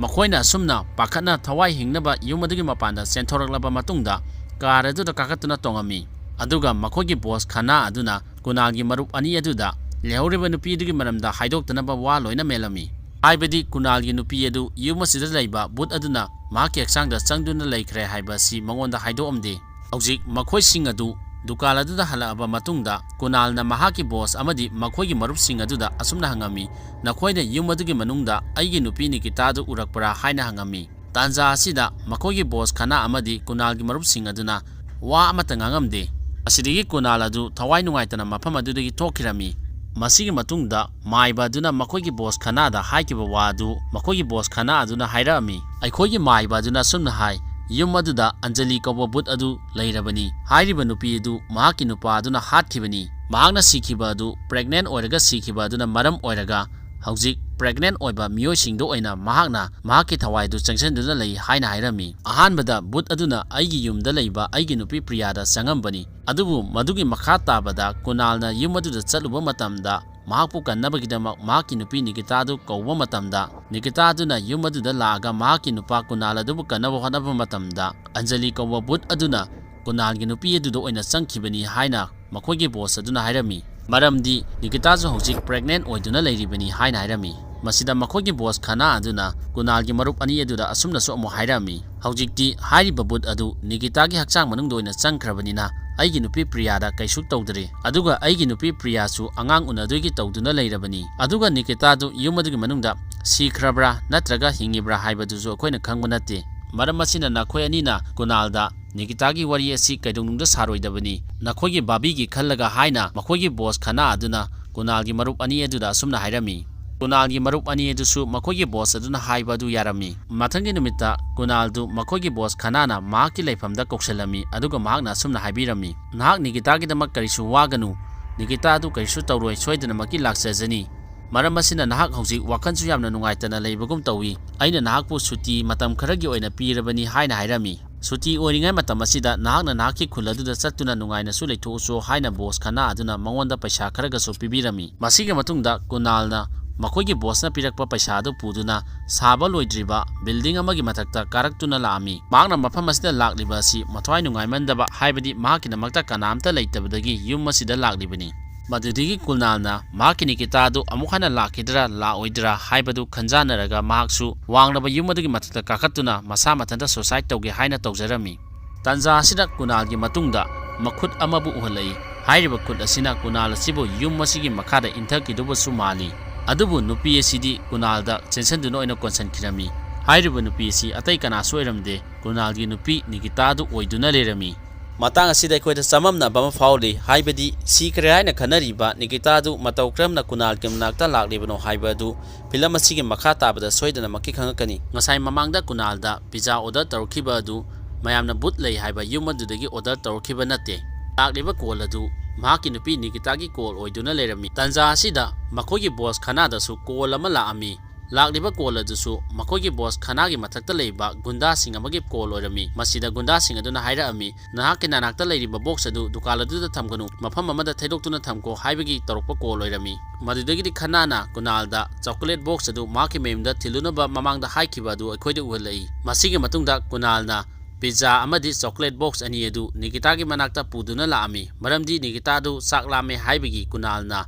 ꯃꯈꯣꯏꯅ ꯑꯁꯨꯝꯅ ꯄꯥꯈꯠꯅ ꯊꯋꯥꯏ ꯍꯤꯡꯅꯕ ꯌꯨꯝ ꯑꯗꯨꯒꯤ ꯃꯄꯥꯟꯗ ꯆꯦꯟꯊꯣꯔꯛꯂꯕ ꯃꯇꯨꯡꯗ, ꯀꯥꯔ ꯑꯗꯨꯗ ꯀꯥꯈꯠꯇꯨꯅ ꯇꯣꯡꯉꯝꯃꯤ꯫ ꯑꯗꯨꯒ ꯃꯈꯣꯏꯒꯤ ꯕꯣꯁ ꯈꯅꯥ ꯑꯗꯨꯅ ꯀꯨꯅꯥꯜꯒꯤ ꯃꯔꯨꯞ ꯑꯅꯤ ꯑꯗꯨꯗ ꯂꯩꯍꯧꯔꯤꯕ ꯅꯨꯄꯤ ꯑꯗꯨꯒꯤ ꯃꯔꯝꯗ ꯍꯥꯏꯗꯣꯛꯇꯅꯕ ꯋꯥ ꯂꯣꯏꯅ ꯃꯦꯜꯂꯝꯃꯤ꯫ ꯍꯥꯏꯕꯗꯤ ꯀꯨꯅꯥꯜꯒꯤ ꯅꯨꯄꯤ ꯑꯗꯨ ꯌꯨꯝ ꯑꯁꯤꯗ ꯂꯩꯕ ꯕꯨꯠ ꯑꯗꯨꯅ ꯃꯍꯥꯛꯀꯤ ꯍꯛꯆꯥꯡꯗ ꯆꯪꯗꯨꯅ ꯂꯩꯈ꯭ꯔꯦ ꯍꯥꯏꯕ ꯑꯁꯤ ꯃꯉꯣꯟꯗ ꯍꯥꯏꯗꯣꯛꯑꯝꯗꯦ꯫ ꯍꯧꯖꯤꯛ ꯃꯈꯣꯏꯁꯤꯡ ꯑꯗꯨ ꯗꯨꯀꯥꯟ ꯑꯗꯨꯗ ꯍꯜꯂꯛꯑꯕ ꯃꯇꯨꯡꯗ, ꯀꯨꯅꯥꯜꯅ ꯃꯍꯥꯛꯀꯤ ꯕꯣꯁ ꯑꯃꯗꯤ ꯃꯈꯣꯏꯒꯤ ꯃꯔꯨꯞꯁꯤꯡ ꯑꯗꯨꯗ ꯑꯁꯨꯝꯅ ꯍꯪꯉꯝꯃꯤ, "ꯅꯈꯣꯏꯅ ꯌꯨꯝ ꯑꯗꯨꯒꯤ ꯃꯅꯨꯡꯗ ꯑꯩꯒꯤ ꯅꯨꯄꯤ ꯅꯤꯀꯤꯇꯥꯗꯨ ꯎꯔꯛꯄ꯭ꯔꯥ?" ꯍꯥꯏꯅ ꯍꯪꯉꯝꯃꯤ꯫ ꯇꯥꯟꯖꯥ ꯑꯁꯤꯗ ꯃꯈꯣꯏꯒꯤ ꯕꯣꯁ ꯈꯅꯥ ꯑꯃꯗꯤ ꯀꯨꯅꯥꯜꯒꯤ ꯃꯔꯨꯞꯁꯤꯡ ꯑꯗꯨꯅ ꯋꯥ ꯑꯃꯠꯇ ꯉꯥꯡꯉꯝꯗꯦ꯫ ꯑꯁꯤꯗꯒꯤ ꯀꯨꯅꯥꯜ ꯑꯗꯨ ꯊꯋꯥꯏ ꯅꯨꯡꯉꯥꯏꯇꯅ ꯃꯐꯝ ꯑꯗꯨꯗꯒꯤ ꯊꯣꯛꯈꯤꯔꯝꯃꯤ꯫ ꯃꯁꯤꯒꯤ ꯃꯇꯨꯡꯗ ꯃꯥꯏꯕ ꯑꯗꯨꯅ ꯃꯈꯣꯏꯒꯤ ꯕꯣꯁ ꯈꯅꯥꯗ ꯍꯥꯏꯈꯤꯕ ꯋꯥ ꯑꯗꯨ ꯃꯈꯣꯏꯒꯤ ꯕꯣꯁ ꯈꯅꯥ ꯑꯗꯨꯅ ꯍꯥꯏꯔꯛꯑꯝꯃꯤ꯫ ꯑꯩꯈꯣꯏꯒꯤ ꯃꯥꯏꯕ ꯑꯗꯨꯅ ꯑꯁꯨꯝꯅ ꯍꯥꯏ, "ꯌꯨꯝ ꯑꯗꯨꯗ ꯑꯟꯖꯂꯤ ꯀꯧꯕ ꯕꯨꯠ ꯑꯗꯨ ꯂꯩꯔꯕꯅꯤ꯫ ꯍꯥꯏꯔꯤꯕ ꯅꯨꯄꯤ ꯑꯗꯨ ꯃꯍꯥꯛꯀꯤ ꯅꯨꯄꯥ ꯑꯗꯨꯅ ꯍꯥꯠꯈꯤꯕꯅꯤ꯫ ꯃꯍꯥꯛꯅ ꯁꯤꯈꯤꯕ ꯑꯗꯨ ꯄ꯭ꯔꯦꯒꯅꯦꯟ ꯑꯣꯏꯔꯒ ꯁꯤꯈꯤꯕ ꯑꯗꯨꯅ ꯃꯔꯝ ꯑꯣꯏꯔꯒ ꯍꯧꯖꯤꯛ ꯄ꯭ꯔꯦꯒꯅꯦꯟ ꯑꯣꯏꯕ ꯃꯤꯑꯣꯏꯁꯤꯡꯗ ꯑꯣꯏꯅ ꯃꯍꯥꯛꯅ ꯃꯍꯥꯛꯀꯤ ꯊꯋꯥꯏ ꯑꯗꯨ ꯆꯪꯁꯤꯟꯗꯨꯅ ꯂꯩ" ꯍꯥꯏꯅ ꯍꯥꯏꯔꯝꯃꯤ꯫ ꯑꯍꯥꯟꯕꯗ ꯕꯨꯠ ꯑꯗꯨꯅ ꯑꯩꯒꯤ ꯌꯨꯝꯗ ꯂꯩꯕ ꯑꯩꯒꯤ ꯅꯨꯄꯤ ꯄ꯭ꯔꯤꯌꯥꯗ ꯆꯪꯉꯝꯕꯅꯤ, ꯑꯗꯨꯕꯨ ꯃꯗꯨꯒꯤ ꯃꯈꯥ ꯇꯥꯕꯗ ꯀꯨꯅꯥꯜꯅ ꯌꯨꯝ ꯑꯗꯨꯗ ꯆꯠꯂꯨꯕ ꯃꯇꯝꯗ ꯃꯍꯥꯛꯄꯨ ꯀꯟꯅꯕꯒꯤꯗꯃꯛ ꯃꯍꯥꯛꯀꯤ ꯅꯨꯄꯤ ꯅꯤꯀꯤꯇꯥ ꯑꯗꯨ ꯀꯧꯕ ꯃꯇꯝꯗ, ꯅꯤꯀꯤꯇꯥ ꯑꯗꯨꯅ ꯌꯨꯝ ꯑꯗꯨꯗ ꯂꯥꯛꯑꯒ ꯃꯍꯥꯛꯀꯤ ꯅꯨꯄꯥ ꯀꯨꯅꯥꯜ ꯑꯗꯨꯕꯨ ꯀꯟꯅꯕ ꯍꯣꯠꯅꯕ ꯃꯇꯝꯗ, ꯑꯟꯖꯂꯤ ꯀꯧꯕ ꯕꯨꯠ ꯑꯗꯨꯅ ꯀꯨꯅꯥꯜꯒꯤ ꯅꯨꯄꯤ ꯑꯗꯨꯗ ꯑꯣꯏꯅ ꯆꯪꯈꯤꯕꯅꯤ ꯍꯥꯏꯅ ꯃꯈꯣꯏꯒꯤ ꯕꯣꯁ ꯑꯗꯨꯅ ꯍꯥꯏꯔꯝꯃꯤ꯫ ꯃꯔꯝꯗꯤ ꯅꯤꯀꯤꯇꯥꯁꯨ ꯍꯧꯖꯤꯛ ꯄ꯭ꯔꯦꯒꯅꯦꯟ ꯑꯣꯏꯗꯨꯅ ꯂꯩꯔꯤꯕꯅꯤ ꯍꯥꯏꯅ ꯍꯥꯏꯔꯝꯃꯤ꯫ ꯃꯁꯤꯗ ꯃꯈꯣꯏꯒꯤ ꯕꯣꯁ ꯈꯅꯥ ꯑꯗꯨꯅ ꯀꯨꯅꯥꯜꯒꯤ ꯃꯔꯨꯞ ꯑꯅꯤ ꯑꯗꯨꯗ ꯑꯁꯨꯝꯅꯁꯨ ꯑꯃꯨꯛ ꯍꯥꯏꯔꯝꯃꯤ, "ꯍꯧꯖꯤꯛꯇꯤ ꯍꯥꯏꯔꯤꯕ ꯕꯨꯠ ꯑꯗꯨ ꯅꯤꯀꯤꯇꯥꯒꯤ ꯍꯛꯆꯥꯡ ꯃꯅꯨꯡꯗ ꯑꯣꯏꯅ ꯆꯪꯈ꯭ꯔꯕꯅꯤꯅ ꯑꯩꯒꯤ ꯅꯨꯄꯤ ꯄ꯭ꯔꯤꯌꯥꯗ ꯀꯩꯁꯨ ꯇꯧꯗ꯭ꯔꯤ, ꯑꯗꯨꯒ ꯑꯩꯒꯤ ꯅꯨꯄꯤ ꯄ꯭ꯔꯤꯌꯥꯁꯨ ꯑꯉꯥꯡ ꯎꯅꯗꯣꯏꯒꯤ ꯇꯧꯗꯨꯅ ꯂꯩꯔꯕꯅꯤ꯫ ꯑꯗꯨꯒ ꯅꯤꯀꯤꯇꯥꯗꯨ ꯌꯨꯝ ꯑꯗꯨꯒꯤ ꯃꯅꯨꯡꯗ ꯁꯤꯈ꯭ꯔꯕ꯭ꯔꯥ ꯅꯠꯇ꯭ꯔꯒ ꯍꯤꯡꯉꯤꯕ꯭ꯔꯥ ꯍꯥꯏꯕꯗꯨꯁꯨ ꯑꯩꯈꯣꯏꯅ ꯈꯪꯕ ꯅꯠꯇꯦ꯫ ꯃꯔꯝ ꯑꯁꯤꯅ ꯅꯈꯣꯏ ꯑꯅꯤꯅ ꯀꯨꯅꯥꯜꯗ ꯅꯤꯀꯤꯇꯥꯒꯤ ꯋꯥꯔꯤ ꯑꯁꯤ ꯀꯩꯗꯧꯅꯨꯡꯗ ꯁꯥꯔꯣꯏꯗꯕꯅꯤ, ꯅꯈꯣꯏꯒꯤ ꯕꯥꯕꯤꯒꯤ ꯈꯜꯂꯒ" ꯍꯥꯏꯅ ꯃꯈꯣꯏꯒꯤ ꯕꯣꯁ ꯈꯅꯥ ꯑꯗꯨꯅ ꯀꯨꯅꯥꯜꯒꯤ ꯃꯔꯨꯞ ꯑꯅꯤ ꯑꯗꯨꯗ ꯑꯁꯨꯝꯅ ꯍꯥꯏꯔꯝꯃꯤ꯫ ꯀꯨꯅꯥꯜꯒꯤ ꯃꯔꯨꯞ ꯑꯅꯤ ꯑꯗꯨꯁꯨ ꯃꯈꯣꯏꯒꯤ ꯕꯣꯁ ꯑꯗꯨꯅ ꯍꯥꯏꯕ ꯑꯗꯨ ꯌꯥꯔꯝꯃꯤ꯫ ꯃꯊꯪꯒꯤ ꯅꯨꯃꯤꯠꯇ ꯀꯨꯅꯥꯜꯗꯨ ꯃꯈꯣꯏꯒꯤ ꯕꯣꯁ ꯈꯅꯥꯅ ꯃꯍꯥꯛꯀꯤ ꯂꯩꯐꯝꯗ ꯀꯧꯁꯤꯜꯂꯝꯃꯤ, ꯑꯗꯨꯒ ꯃꯍꯥꯛꯅ ꯑꯁꯨꯝꯅ ꯍꯥꯏꯕꯤꯔꯝꯃꯤ, "ꯅꯍꯥꯛ ꯅꯤꯀꯤꯇꯥꯒꯤꯗꯃꯛ ꯀꯔꯤꯁꯨ ꯋꯥꯒꯅꯨ, ꯅꯤꯀꯤꯇꯥ ꯑꯗꯨ ꯀꯔꯤꯁꯨ ꯇꯧꯔꯣꯏ, ꯁꯣꯏꯗꯅꯃꯛꯀꯤ ꯂꯥꯛꯆꯖꯅꯤ꯫ ꯃꯔꯝ ꯑꯁꯤꯅ ꯅꯍꯥꯛ ꯍꯧꯖꯤꯛ ꯋꯥꯈꯜꯁꯨ ꯌꯥꯝꯅ ꯅꯨꯡꯉꯥꯏꯇꯅ ꯂꯩꯕꯒꯨꯝ ꯇꯧꯏ꯫ ꯑꯩꯅ ꯅꯍꯥꯛꯄꯨ ꯁꯨꯇꯤ ꯃꯇꯝ ꯈꯔꯒꯤ ꯑꯣꯏꯅ ꯄꯤꯔꯕꯅꯤ" ꯍꯥꯏꯅ ꯍꯥꯏꯔꯝꯃꯤ꯫ "ꯁꯨꯇꯤ ꯑꯣꯏꯔꯤꯉꯩ ꯃꯇꯝ ꯑꯁꯤꯗ ꯅꯍꯥꯛꯅ ꯅꯍꯥꯛꯀꯤ ꯈꯨꯜ ꯑꯗꯨꯗ ꯆꯠꯇꯨꯅ ꯅꯨꯡꯉꯥꯏꯅꯁꯨ ꯂꯩꯊꯣꯛꯎꯆꯣ" ꯍꯥꯏꯅ ꯕꯣꯁ ꯈꯅꯥ ꯑꯗꯨꯅ ꯃꯉꯣꯟꯗ ꯄꯩꯁꯥ ꯈꯔꯒꯁꯨ ꯄꯤꯕꯤꯔꯝꯃꯤ꯫ ꯃꯁꯤꯒꯤ ꯃꯇꯨꯡꯗ ꯀꯨꯅꯥꯜꯅ ꯃꯈꯣꯏꯒꯤ ꯕꯣꯁꯅ ꯄꯤꯔꯛꯄ ꯄꯩꯁꯥ ꯑꯗꯨ ꯄꯨꯗꯨꯅ ꯁꯥꯕ ꯂꯣꯏꯗ꯭ꯔꯤꯕ ꯕꯤꯜꯗꯤꯡ ꯑꯃꯒꯤ ꯃꯊꯛꯇ ꯀꯥꯔꯛꯇꯨꯅ ꯂꯥꯛꯑꯝꯃꯤ꯫ ꯃꯍꯥꯛꯅ ꯃꯐꯝ ꯑꯁꯤꯗ ꯂꯥꯛꯂꯤꯕ ꯑꯁꯤ ꯃꯊ꯭ꯋꯥꯏ ꯅꯨꯡꯉꯥꯏꯃꯟꯗꯕ, ꯍꯥꯏꯕꯗꯤ ꯃꯍꯥꯛꯀꯤꯗꯃꯛꯇ ꯀꯅꯥꯝꯇ ꯂꯩꯇꯕꯗꯒꯤ ꯌꯨꯝ ꯑꯁꯤꯗ ꯂꯥꯛꯂꯤꯕꯅꯤ꯫ ꯃꯗꯨꯗꯒꯤ ꯀꯨꯅꯥꯜꯅ ꯃꯍꯥꯛꯀꯤ ꯅꯤꯀꯤꯇꯥ ꯑꯗꯨ ꯑꯃꯨꯛ ꯍꯟꯅ ꯂꯥꯛꯈꯤꯗ꯭ꯔꯥ ꯂꯥꯛꯑꯣꯏꯗ꯭ꯔꯥ ꯍꯥꯏꯕꯗꯨ ꯈꯟꯖꯥꯟꯅꯔꯒ ꯃꯍꯥꯛꯁꯨ ꯋꯥꯡꯂꯕ ꯌꯨꯝ ꯑꯗꯨꯒꯤ ꯃꯊꯛꯇ ꯀꯥꯈꯠꯇꯨꯅ ꯃꯁꯥ ꯃꯊꯟꯇ ꯁꯨꯁꯥꯏꯗ ꯇꯧꯒꯦ ꯍꯥꯏꯅ ꯇꯧꯖꯔꯝꯃꯤ꯫ ꯇꯥꯟꯖꯥ ꯑꯁꯤꯗ ꯀꯨꯅꯥꯜꯒꯤ ꯃꯇꯨꯡꯗ ꯃꯈꯨꯠ ꯑꯃꯕꯨ ꯎꯍꯜꯂꯛꯏ꯫ ꯍꯥꯏꯔꯤꯕ ꯈꯨꯠ ꯑꯁꯤꯅ ꯀꯨꯅꯥꯜ ꯑꯁꯤꯕꯨ ꯌꯨꯝ ꯑꯁꯤꯒꯤ ꯃꯈꯥꯗ ꯏꯟꯊꯈꯤꯗꯧꯕꯁꯨ ꯃꯥꯜꯂꯤ꯫ ꯑꯗꯨꯕꯨ ꯅꯨꯄꯤ ꯑꯁꯤꯗꯤ ꯀꯨꯅꯥꯜꯗ ꯆꯦꯟꯁꯤꯟꯗꯨꯅ ꯑꯣꯏꯅ ꯀꯣꯟꯁꯤꯟꯈꯤꯔꯝꯃꯤ꯫ ꯍꯥꯏꯔꯤꯕ ꯅꯨꯄꯤ ꯑꯁꯤ ꯑꯇꯩ ꯀꯅꯥꯁꯨ ꯑꯣꯏꯔꯝꯗꯦ, ꯀꯨꯅꯥꯜꯒꯤ ꯅꯨꯄꯤ ꯅꯤꯀꯤꯇꯥꯗꯨ ꯑꯣꯏꯗꯨꯅ ꯂꯩꯔꯝꯃꯤ꯫ ꯃꯇꯥꯡ ꯑꯁꯤꯗ ꯑꯩꯈꯣꯏꯗ ꯆꯃꯝꯅꯕ ꯑꯃ ꯐꯥꯎꯔꯤ, ꯍꯥꯏꯕꯗꯤ ꯁꯤꯈ꯭ꯔꯦ ꯍꯥꯏꯅ ꯈꯟꯅꯔꯤꯕ ꯅꯤꯀꯤꯇꯥꯗꯨ ꯃꯇꯧ ꯀꯔꯝꯅ ꯀꯨꯅꯥꯜꯒꯤ ꯃꯅꯥꯛꯇ ꯂꯥꯛꯂꯤꯕꯅꯣ ꯍꯥꯏꯕ ꯑꯗꯨ ꯐꯤꯂꯝ ꯑꯁꯤꯒꯤ ꯃꯈꯥ ꯇꯥꯕꯗ ꯁꯣꯏꯗꯅꯃꯛꯀꯤ ꯈꯪꯉꯛꯀꯅꯤ꯫ ꯉꯁꯥꯏ ꯃꯃꯥꯡꯗ ꯀꯨꯅꯥꯜꯗ ꯄꯤꯖꯥ ꯑꯣꯔꯗꯔ ꯇꯧꯔꯛꯈꯤꯕ ꯑꯗꯨ ꯃꯌꯥꯝꯅ ꯕꯨꯠ ꯂꯩ ꯍꯥꯏꯕ ꯌꯨꯝ ꯑꯗꯨꯗꯒꯤ ꯑꯣꯔꯗꯔ ꯇꯧꯔꯛꯈꯤꯕ ꯅꯠꯇꯦ꯫ ꯂꯥꯛꯂꯤꯕ ꯀꯣꯜ ꯑꯗꯨ ꯃꯍꯥꯛꯀꯤ ꯅꯨꯄꯤ ꯅꯤꯀꯤꯇꯥꯒꯤ ꯀꯣꯜ ꯑꯣꯏꯗꯨꯅ ꯂꯩꯔꯝꯃꯤ꯫ ꯇꯥꯟꯖꯥ ꯑꯁꯤꯗ ꯃꯈꯣꯏꯒꯤ ꯕꯣꯁ ꯈꯅꯥꯗꯁꯨ ꯀꯣꯜ ꯑꯃ ꯂꯥꯛꯑꯝꯃꯤ꯫ ꯂꯥꯛꯂꯤꯕ ꯀꯣꯜ ꯑꯗꯨꯁꯨ ꯃꯈꯣꯏꯒꯤ ꯕꯣꯁ ꯈꯅꯥꯒꯤ ꯃꯊꯛꯇ ꯂꯩꯕ ꯒꯨꯟꯗꯥꯁꯤꯡ ꯑꯃꯒꯤ ꯀꯣꯜ ꯑꯣꯏꯔꯝꯃꯤ꯫ ꯃꯁꯤꯗ ꯒꯨꯟꯗꯥꯁꯤꯡ ꯑꯗꯨꯅ ꯍꯥꯏꯔꯛꯑꯝꯃꯤ, "ꯅꯍꯥꯛꯀꯤ ꯅꯅꯥꯛꯇ ꯂꯩꯔꯤꯕ ꯕꯣꯛꯁ ꯑꯗꯨ ꯗꯨꯀꯥꯟ ꯑꯗꯨꯗ ꯊꯝꯒꯅꯨ, ꯃꯐꯝ ꯑꯃꯗ ꯊꯩꯗꯣꯛꯇꯨꯅ ꯊꯝꯈꯣ" ꯍꯥꯏꯕꯒꯤ ꯇꯧꯔꯛꯄ ꯀꯣꯜ ꯑꯣꯏꯔꯝꯃꯤ꯫ ꯃꯗꯨꯗꯒꯤꯗꯤ ꯈꯅꯥꯅ ꯀꯨꯅꯥꯜꯗ ꯆꯣꯀꯣꯂꯦꯠ ꯕꯣꯛꯁ ꯑꯗꯨ ꯃꯍꯥꯛꯀꯤ ꯃꯌꯨꯝꯗ ꯊꯤꯜꯂꯨꯅꯕ ꯃꯃꯥꯡꯗ ꯍꯥꯏꯈꯤꯕ ꯑꯗꯨ ꯑꯩꯈꯣꯏꯗ ꯎꯍꯜꯂꯛꯏ꯫ ꯃꯁꯤꯒꯤ ꯃꯇꯨꯡꯗ ꯀꯨꯅꯥꯜꯅ ꯄꯤꯖꯥ ꯑꯃꯗꯤ ꯆꯣꯀꯣꯂꯦꯠ ꯕꯣꯛꯁ ꯑꯅꯤ ꯑꯗꯨ ꯅꯤꯀꯤꯇꯥꯒꯤ ꯃꯅꯥꯛꯇ ꯄꯨꯗꯨꯅ ꯂꯥꯛꯑꯝꯃꯤ, ꯃꯔꯝꯗꯤ ꯅꯤꯀꯤꯇꯥꯗꯨ ꯆꯥꯛ ꯂꯥꯝꯃꯦ ꯍꯥꯏꯕꯒꯤ ꯀꯨꯅꯥꯜꯅ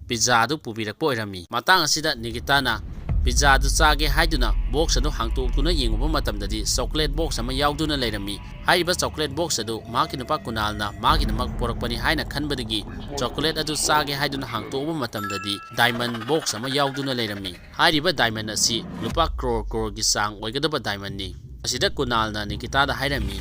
ꯄꯤꯖꯥ ꯑꯗꯨ ꯄꯨꯕꯤꯔꯛꯄ ꯑꯣꯏꯔꯝꯃꯤ꯫ ꯃꯇꯥꯡ ꯑꯁꯤꯗ ꯅꯤꯀꯤꯇꯥꯅ ꯄꯤꯖꯥ ꯑꯗꯨ ꯆꯥꯒꯦ ꯍꯥꯏꯗꯨꯅ ꯕꯣꯛꯁ ꯑꯗꯨ ꯍꯥꯡꯇꯣꯛꯇꯨꯅ ꯌꯦꯡꯉꯨꯕ ꯃꯇꯝꯗꯗꯤ ꯆꯣꯀꯣꯂꯦꯠ ꯕꯣꯛꯁ ꯑꯃ ꯌꯥꯎꯗꯨꯅ ꯂꯩꯔꯝꯃꯤ꯫ ꯍꯥꯏꯔꯤꯕ ꯆꯣꯀꯣꯂꯦꯠ ꯕꯣꯛꯁ ꯑꯗꯨ ꯃꯍꯥꯛꯀꯤ ꯅꯨꯄꯥ ꯀꯨꯅꯥꯜꯅ ꯃꯥꯒꯤꯗꯃꯛ ꯄꯨꯔꯛꯄꯅꯤ ꯍꯥꯏꯅ ꯈꯟꯕꯗꯒꯤ ꯆꯣꯀꯣꯂꯦꯠ ꯑꯗꯨ ꯆꯥꯒꯦ ꯍꯥꯏꯗꯨꯅ ꯍꯥꯡꯇꯣꯛꯎꯕ ꯃꯇꯝꯗꯗꯤ ꯗꯥꯏꯃꯟ ꯕꯣꯛꯁ ꯑꯃ ꯌꯥꯎꯗꯨꯅ ꯂꯩꯔꯝꯃꯤ꯫ ꯍꯥꯏꯔꯤꯕ ꯗꯥꯏꯃꯟ ꯑꯁꯤ ꯂꯨꯄꯥ ꯀ꯭ꯔꯣꯔ ꯀ꯭ꯔꯣꯔꯒꯤ ꯆꯥꯡ ꯑꯣꯏꯒꯗꯕ ꯗꯥꯏꯃꯟꯅꯤ꯫ ꯑꯁꯤꯗ ꯀꯨꯅꯥꯜꯅ ꯅꯤꯀꯤꯇꯥꯗ ꯍꯥꯏꯔꯝꯃꯤ,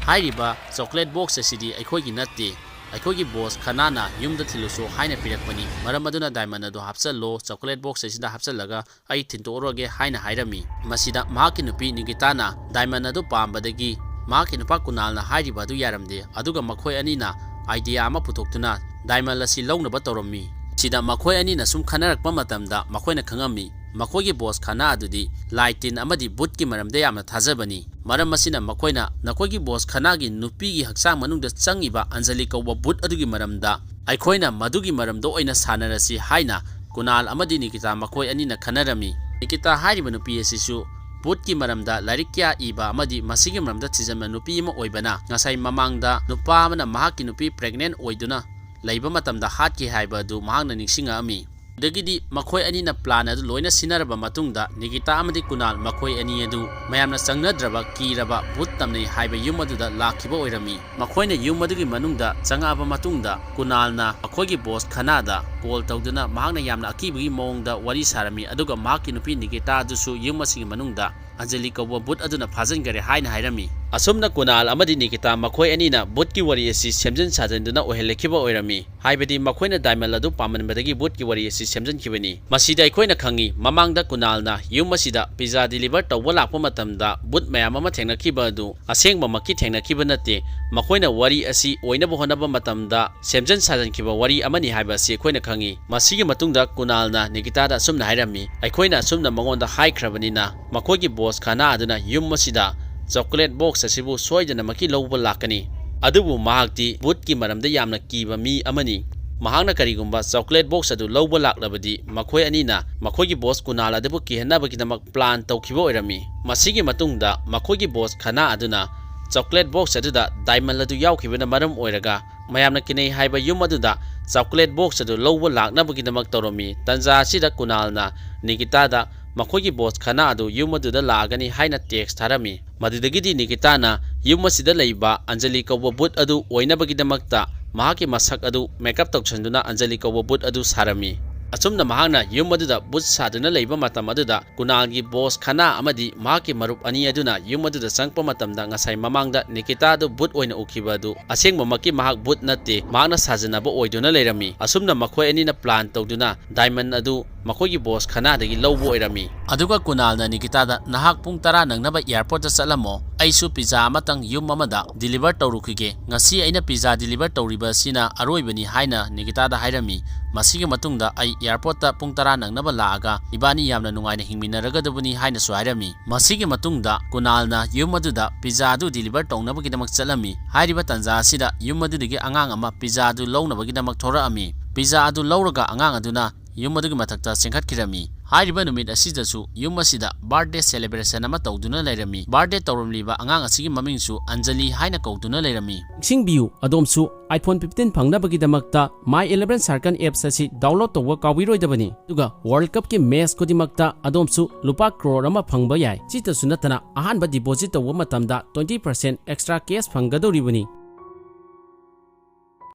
"ꯍꯥꯏꯔꯤꯕ ꯆꯣꯀꯣꯂꯦꯠ ꯕꯣꯛꯁ ꯑꯁꯤꯗꯤ ꯑꯩꯈꯣꯏꯒꯤ ꯅꯠꯇꯦ꯫ ꯑꯩꯈꯣꯏꯒꯤ ꯕꯣꯁ ꯈꯅꯥꯅ ꯌꯨꯝꯗ ꯊꯤꯜꯂꯨꯁꯨ ꯍꯥꯏꯅ ꯄꯤꯔꯛꯄꯅꯤ꯫ ꯃꯔꯝ ꯑꯗꯨꯅ ꯗꯥꯏꯃꯟ ꯑꯗꯨ ꯍꯥꯞꯆꯜꯂꯣ, ꯆꯣꯀꯣꯂꯦꯠ ꯕꯣꯛꯁ ꯑꯁꯤꯗ ꯍꯥꯞꯆꯜꯂꯒ ꯑꯩ ꯊꯤꯟꯇꯣꯛꯎꯔꯒꯦ" ꯍꯥꯏꯅ ꯍꯥꯏꯔꯝꯃꯤ꯫ ꯃꯁꯤꯗ ꯃꯍꯥꯛꯀꯤ ꯅꯨꯄꯤ ꯅꯤꯀꯤꯇꯥꯅ ꯗꯥꯏꯃꯟ ꯑꯗꯨ ꯄꯥꯝꯕꯗꯒꯤ ꯃꯍꯥꯛꯀꯤ ꯅꯨꯄꯥ ꯀꯨꯅꯥꯜꯅ ꯍꯥꯏꯔꯤꯕ ꯑꯗꯨ ꯌꯥꯔꯝꯗꯦ꯫ ꯑꯗꯨꯒ ꯃꯈꯣꯏ ꯑꯅꯤꯅ ꯑꯥꯏꯗꯤꯌꯥ ꯑꯃ ꯄꯨꯊꯣꯛꯇꯨꯅ ꯗꯥꯏꯃꯟ ꯑꯁꯤ ꯂꯧꯅꯕ ꯇꯧꯔꯝꯃꯤ꯫ ꯁꯤꯗ ꯃꯈꯣꯏ ꯑꯅꯤꯅ ꯁꯨꯝ ꯈꯟꯅꯔꯛꯄ ꯃꯇꯝꯗ ꯃꯈꯣꯏꯅ ꯈꯪꯉꯝꯃꯤ, ꯃꯈꯣꯏꯒꯤ ꯕꯣꯁ ꯈꯅꯥ ꯑꯗꯨꯗꯤ ꯂꯥꯏ ꯇꯤꯟ ꯑꯃꯗꯤ ꯕꯨꯠꯀꯤ ꯃꯔꯝꯗ ꯌꯥꯝꯅ ꯊꯥꯖꯕꯅꯤ꯫ ꯃꯔꯝ ꯑꯁꯤꯅ ꯃꯈꯣꯏꯅ ꯅꯈꯣꯏꯒꯤ ꯕꯣꯁ ꯈꯅꯥꯒꯤ ꯅꯨꯄꯤꯒꯤ ꯍꯛꯆꯥꯡ ꯃꯅꯨꯡꯗ ꯆꯪꯉꯤꯕ ꯑꯟꯖꯂꯤ ꯀꯧꯕ ꯕꯨꯠ ꯑꯗꯨꯒꯤ ꯃꯔꯝꯗ ꯑꯩꯈꯣꯏꯅ ꯃꯗꯨꯒꯤ ꯃꯔꯝꯗ ꯑꯣꯏꯅ ꯁꯥꯟꯅꯔꯁꯤ ꯍꯥꯏꯅ ꯀꯨꯅꯥꯜ ꯑꯃꯗꯤ ꯅꯤꯀꯤꯇꯥ ꯃꯈꯣꯏ ꯑꯅꯤꯅ ꯈꯟꯅꯔꯝꯃꯤ꯫ ꯅꯤꯀꯤꯇꯥ ꯍꯥꯏꯔꯤꯕ ꯅꯨꯄꯤ ꯑꯁꯤꯁꯨ ꯚꯨꯠꯀꯤ ꯃꯔꯝꯗ ꯂꯥꯏꯔꯤꯛ ꯀꯌꯥ ꯏꯕ ꯑꯃꯗꯤ ꯃꯁꯤꯒꯤ ꯃꯔꯝꯗ ꯊꯤꯖꯤꯟꯕ ꯅꯨꯄꯤ ꯑꯃ ꯑꯣꯏꯕꯅ, ꯉꯁꯥꯏ ꯃꯃꯥꯡꯗ ꯅꯨꯄꯥ ꯑꯃꯅ ꯃꯍꯥꯛꯀꯤ ꯅꯨꯄꯤ pregnant ꯑꯣꯏꯗꯨꯅ ꯂꯩꯕ ꯃꯇꯝꯗ ꯍꯥꯠꯈꯤ ꯍꯥꯏꯕ ꯑꯗꯨ ꯃꯍꯥꯛꯅ ꯅꯤꯡꯁꯤꯡꯉꯛꯑꯝꯃꯤ꯫ ꯑꯗꯒꯤꯗꯤ ꯃꯈꯣꯏ ꯑꯅꯤꯅ plan ꯑꯗꯨ ꯂꯣꯏꯅ ꯁꯤꯟꯅꯔꯕ ꯃꯇꯨꯡꯗ, ꯅꯤꯀꯤꯇꯥ ꯑꯃꯗꯤ ꯀꯨꯅꯥꯜ ꯃꯈꯣꯏ ꯑꯅꯤ ꯑꯗꯨ ꯃꯌꯥꯝꯅ ꯆꯪꯅꯗ꯭ꯔꯕ, ꯀꯤꯔꯕ, ꯚꯨꯠ ꯇꯝꯅꯩ ꯍꯥꯏꯕ ꯌꯨꯝ ꯑꯗꯨꯗ ꯂꯥꯛꯈꯤꯕ ꯑꯣꯏꯔꯝꯃꯤ꯫ ꯃꯈꯣꯏꯅ ꯌꯨꯝ ꯑꯗꯨꯒꯤ ꯃꯅꯨꯡꯗ ꯆꯪꯉꯛꯑꯕ ꯃꯇꯨꯡꯗ, ꯀꯨꯅꯥꯜꯅ ꯃꯈꯣꯏꯒꯤ boss ꯈꯅꯥꯗ call ꯇꯧꯗꯨꯅ ꯃꯍꯥꯛꯅ ꯌꯥꯝꯅ ꯑꯀꯤꯕꯒꯤ ꯃꯑꯣꯡꯗ ꯋꯥꯔꯤ ꯁꯥꯔꯝꯃꯤ, ꯑꯗꯨꯒ ꯃꯍꯥꯛꯀꯤ ꯅꯨꯄꯤ ꯅꯤꯀꯤꯇꯥ ꯑꯗꯨꯁꯨ ꯌꯨꯝ ꯑꯁꯤꯒꯤ ꯃꯅꯨꯡꯗ ꯑꯟꯖꯂꯤ ꯀꯧꯕ ꯚꯨꯠ ꯑꯗꯨꯅ ꯐꯥꯖꯤꯟꯈꯔꯦ ꯍꯥꯏꯅ ꯍꯥꯏꯔꯝꯃꯤ꯫ ꯑꯁꯨꯝꯅ ꯀꯨꯅꯥꯜ ꯑꯃꯗꯤ ꯅꯤꯀꯤꯇꯥ ꯃꯈꯣꯏ ꯑꯅꯤꯅ ꯚꯨꯠꯀꯤ ꯋꯥꯔꯤ ꯑꯁꯤ ꯁꯦꯝꯖꯤꯟ ꯁꯥꯖꯤꯟꯗꯨꯅ ꯑꯣꯏꯍꯜꯂꯛꯈꯤꯕ ꯑꯣꯏꯔꯝꯃꯤ꯫ ꯍꯥꯏꯕꯗꯤ ꯃꯈꯣꯏꯅ diamond ꯑꯗꯨ ꯄꯥꯝꯃꯟꯕꯗꯒꯤ ꯚꯨꯠꯀꯤ ꯋꯥꯔꯤ ꯑꯁꯤ ꯁꯦꯝꯖꯤꯟꯈꯤꯕꯅꯤ꯫ ꯃꯁꯤꯗ ꯑꯩꯈꯣꯏꯅ ꯈꯪꯉꯤ, ꯃꯃꯥꯡꯗ ꯀꯨꯅꯥꯜꯅ ꯌꯨꯝ ꯑꯁꯤꯗ pizza deliver ꯇꯧꯕ ꯂꯥꯛꯄ ꯃꯇꯝꯗ ꯚꯨꯠ ꯃꯌꯥꯝ ꯑꯃ ꯊꯦꯡꯅꯈꯤꯕ ꯑꯗꯨ ꯑꯁꯦꯡꯕꯃꯛꯀꯤ ꯊꯦꯡꯅꯈꯤꯕ ꯅꯠꯇꯦ꯫ ꯃꯈꯣꯏꯅ ꯋꯥꯔꯤ ꯑꯁꯤ ꯑꯣꯏꯅꯕ ꯍꯣꯠꯅꯕ ꯃꯇꯝꯗ ꯁꯦꯝꯖꯤꯟ ꯁꯥꯖꯤꯟꯈꯤꯕ ꯋꯥꯔꯤ ꯑꯃꯅꯤ ꯍꯥꯏꯕ ꯑꯁꯤ ꯑꯩꯈꯣꯏꯅ ꯈꯪꯉꯤ꯫ ꯃꯁꯤꯒꯤ ꯃꯇꯨꯡꯗ ꯀꯨꯅꯥꯜꯅ ꯅꯤꯀꯤꯇꯥꯗ ꯑꯁꯨꯝꯅ ꯍꯥꯏꯔꯝꯃꯤ, "ꯑꯩꯈꯣꯏꯅ ꯑꯁꯨꯝꯅ ꯃꯉꯣꯟꯗ ꯍꯥꯏꯈ꯭ꯔꯕꯅꯤꯅ, ꯃꯈꯣꯏꯒꯤ boss ꯈꯅꯥ ꯑꯗꯨꯅ ꯌꯨꯝ ꯑꯁꯤꯗ chocolate box ꯑꯁꯤꯕꯨ ꯁꯣꯏꯗꯅꯃꯛꯀꯤ ꯂꯧꯕ ꯂꯥꯛꯀꯅꯤ꯫ ꯑꯗꯨꯕꯨ ꯃꯍꯥꯛꯇꯤ ꯚꯨꯠꯀꯤ ꯃꯔꯝꯗ ꯌꯥꯝꯅ ꯀꯤꯕ ꯃꯤ ꯑꯃꯅꯤ꯫ ꯃꯍꯥꯛꯅ ꯀꯔꯤꯒꯨꯝꯕ chocolate box ꯑꯗꯨ ꯂꯧꯕ ꯂꯥꯛꯂꯕꯗꯤ, ꯃꯈꯣꯏ ꯑꯅꯤꯅ ꯃꯈꯣꯏꯒꯤ boss ꯀꯨꯅꯥꯜ ꯑꯗꯨꯕꯨ ꯀꯤꯍꯟꯅꯕꯒꯤꯗꯃꯛ plan ꯇꯧꯈꯤꯕ ꯑꯣꯏꯔꯝꯃꯤ꯫" ꯃꯁꯤꯒꯤ ꯃꯇꯨꯡꯗ ꯃꯈꯣꯏꯒꯤ boss ꯈꯅꯥ ꯑꯗꯨꯅ chocolate box ꯑꯗꯨꯗ diamond ꯑꯗꯨ ꯌꯥꯎꯈꯤꯕꯅ ꯃꯔꯝ ꯑꯣꯏꯔꯒ, ꯃꯌꯥꯝꯅ ꯀꯤꯅꯩ ꯍꯥꯏꯕ ꯌꯨꯝ ꯑꯗꯨꯗ chocolate box ꯑꯗꯨ ꯂꯧꯕ ꯂꯥꯛꯅꯕꯒꯤꯗꯃꯛ ꯇꯧꯔꯝꯃꯤ꯫ ꯇꯟꯖꯥ ꯑꯁꯤꯗ ꯀꯨꯅꯥꯜꯅ ꯅꯤꯀꯤꯇꯥꯗ ꯃꯈꯣꯏꯒꯤ boss ꯈꯅꯥ ꯑꯗꯨ ꯌꯨꯝ ꯑꯗꯨꯗ ꯂꯥꯛꯑꯒꯅꯤ ꯍꯥꯏꯅ text ꯊꯥꯔꯝꯃꯤ꯫ ꯃꯗꯨꯗꯒꯤꯗꯤ ꯅꯤꯀꯤꯇꯥꯅ ꯌꯨꯝ ꯑꯁꯤꯗ ꯂꯩꯕ ꯑꯟꯖꯂꯤ ꯀꯧꯕ ꯚꯨꯠ ꯑꯗꯨ ꯑꯣꯏꯅꯕꯒꯤꯗꯃꯛꯇ ꯃꯍꯥꯛꯀꯤ ꯃꯁꯛ ꯑꯗꯨ makeup ꯇꯧꯁꯤꯟꯗꯨꯅ ꯑꯟꯖꯂꯤ ꯀꯧꯕ ꯚꯨꯠ ꯑꯗꯨ ꯁꯥꯔꯝꯃꯤ꯫ ꯑꯁꯨꯝꯅ ꯃꯍꯥꯛꯅ ꯌꯨꯝ ꯑꯗꯨꯗ ꯚꯨꯠ ꯁꯥꯗꯨꯅ ꯂꯩꯕ ꯃꯇꯝ ꯑꯗꯨꯗ, ꯀꯨꯅꯥꯜꯒꯤ boss ꯈꯅꯥ ꯑꯃꯗꯤ ꯃꯍꯥꯛꯀꯤ ꯃꯔꯨꯞ ꯑꯅꯤ ꯑꯗꯨꯅ ꯌꯨꯝ ꯑꯗꯨꯗ ꯆꯪꯂꯛꯄ ꯃꯇꯝꯗ, ꯉꯁꯥꯏ ꯃꯃꯥꯡꯗ ꯅꯤꯀꯤꯇꯥ ꯑꯗꯨ ꯚꯨꯠ ꯑꯣꯏꯅ ꯎꯈꯤꯕ ꯑꯗꯨ ꯑꯁꯦꯡꯕꯃꯛꯀꯤ ꯃꯍꯥꯛ ꯚꯨꯠ ꯅꯠꯇꯦ, ꯃꯍꯥꯛꯅ ꯁꯥꯖꯤꯟꯅꯕ ꯑꯣꯏꯗꯨꯅ ꯂꯩꯔꯝꯃꯤ꯫ ꯑꯁꯨꯝꯅ ꯃꯈꯣꯏ ꯑꯅꯤꯅ plan ꯇꯧꯗꯨꯅ diamond ꯑꯗꯨ ꯃꯈꯣꯏꯒꯤ boss ꯈꯅꯥꯗꯒꯤ ꯂꯧꯕ ꯑꯣꯏꯔꯝꯃꯤ꯫ ꯑꯗꯨꯒ ꯀꯨꯅꯥꯜꯅ ꯅꯤꯀꯤꯇꯥꯗ, "ꯅꯍꯥꯛ ꯄꯨꯡ ꯇꯔꯥ ꯅꯪꯅꯕ airport ꯇ ꯆꯠꯂꯝꯃꯣ, ꯑꯩꯁꯨ pizza ꯑꯃꯇꯪ ꯌꯨꯝ ꯑꯃꯗ deliver ꯇꯧꯔꯨꯈꯤꯒꯦ꯫ ꯉꯁꯤ ꯑꯩꯅ pizza deliver ꯇꯧꯔꯤꯕ ꯑꯁꯤꯅ ꯑꯔꯣꯏꯕꯅꯤ" ꯍꯥꯏꯅ ꯅꯤꯀꯤꯇꯥꯗ ꯍꯥꯏꯔꯝꯃꯤ꯫ ꯃꯁꯤꯒꯤ ꯃꯇꯨꯡꯗ, "ꯑꯩ airport ꯇ ꯄꯨꯡ ꯇꯔꯥ ꯅꯪꯅꯕ ꯂꯥꯛꯑꯒ ꯏꯕꯥꯅꯤ ꯌꯥꯝꯅ ꯅꯨꯡꯉꯥꯏꯅ ꯍꯤꯡꯃꯤꯟꯅꯔꯒꯗꯕꯅꯤ" ꯍꯥꯏꯅꯁꯨ ꯍꯥꯏꯔꯝꯃꯤ꯫ ꯃꯁꯤꯒꯤ ꯃꯇꯨꯡꯗ ꯀꯨꯅꯥꯜꯅ ꯌꯨꯝ ꯑꯗꯨꯗ pizza ꯑꯗꯨ deliver ꯇꯧꯅꯕꯒꯤꯗꯃꯛ ꯆꯠꯂꯝꯃꯤ꯫ ꯍꯥꯏꯔꯤꯕ ꯇꯥꯟꯖꯥ ꯑꯁꯤꯗ ꯌꯨꯝ ꯑꯗꯨꯗꯒꯤ ꯑꯉꯥꯡ ꯑꯃ pizza ꯑꯗꯨ ꯂꯧꯅꯕꯒꯤꯗꯃꯛ ꯊꯣꯔꯛꯑꯝꯃꯤ꯫ Pizza ꯑꯗꯨ ꯂꯧꯔꯒ ꯑꯉꯥꯡ ꯑꯗꯨꯅ ꯌꯨꯝ ꯑꯗꯨꯒꯤ ꯃꯊꯛꯇ ꯆꯦꯟꯈꯠꯈꯤꯔꯝꯃꯤ꯫ ꯍꯥꯏꯔꯤꯕ ꯅꯨꯃꯤꯠ ꯑꯁꯤꯗꯁꯨ ꯌꯨꯝ ꯑꯁꯤꯗ birthday celebration ꯑꯃ ꯇꯧꯗꯨꯅ ꯂꯩꯔꯝꯃꯤ꯫ Birthday ꯇꯧꯔꯝꯂꯤꯕ ꯑꯉꯥꯡ ꯑꯁꯤꯒꯤ ꯃꯃꯤꯡꯁꯨ ꯑꯟꯖꯂꯤ ꯍꯥꯏꯅ ꯀꯧꯗꯨꯅ ꯂꯩꯔꯝꯃꯤ꯫ ꯅꯤꯡꯁꯤꯡꯕꯤꯌꯨ, ꯑꯗꯣꯝꯁꯨ iPhone fifteen ꯐꯪꯅꯕꯒꯤꯗꯃꯛꯇ My eleven Circle apps ꯑꯁꯤ download ꯇꯧꯕ ꯀꯥꯎꯕꯤꯔꯣꯏꯗꯕꯅꯤ꯫ ꯑꯗꯨꯒ World Cupꯀꯤ match ꯈꯨꯗꯤꯡꯃꯛꯇ ꯑꯗꯣꯝꯁꯨ ꯂꯨꯄꯥ ꯀ꯭ꯔꯣꯔ ꯑꯃ ꯐꯪꯕ ꯌꯥꯏ꯫ ꯁꯤꯇꯁꯨ ꯅꯠꯇꯅ, ꯑꯍꯥꯟꯕ deposit ꯇꯧꯕ ꯃꯇꯝꯗ twenty percent extra cash ꯐꯪꯒꯗꯧꯔꯤꯕꯅꯤ꯫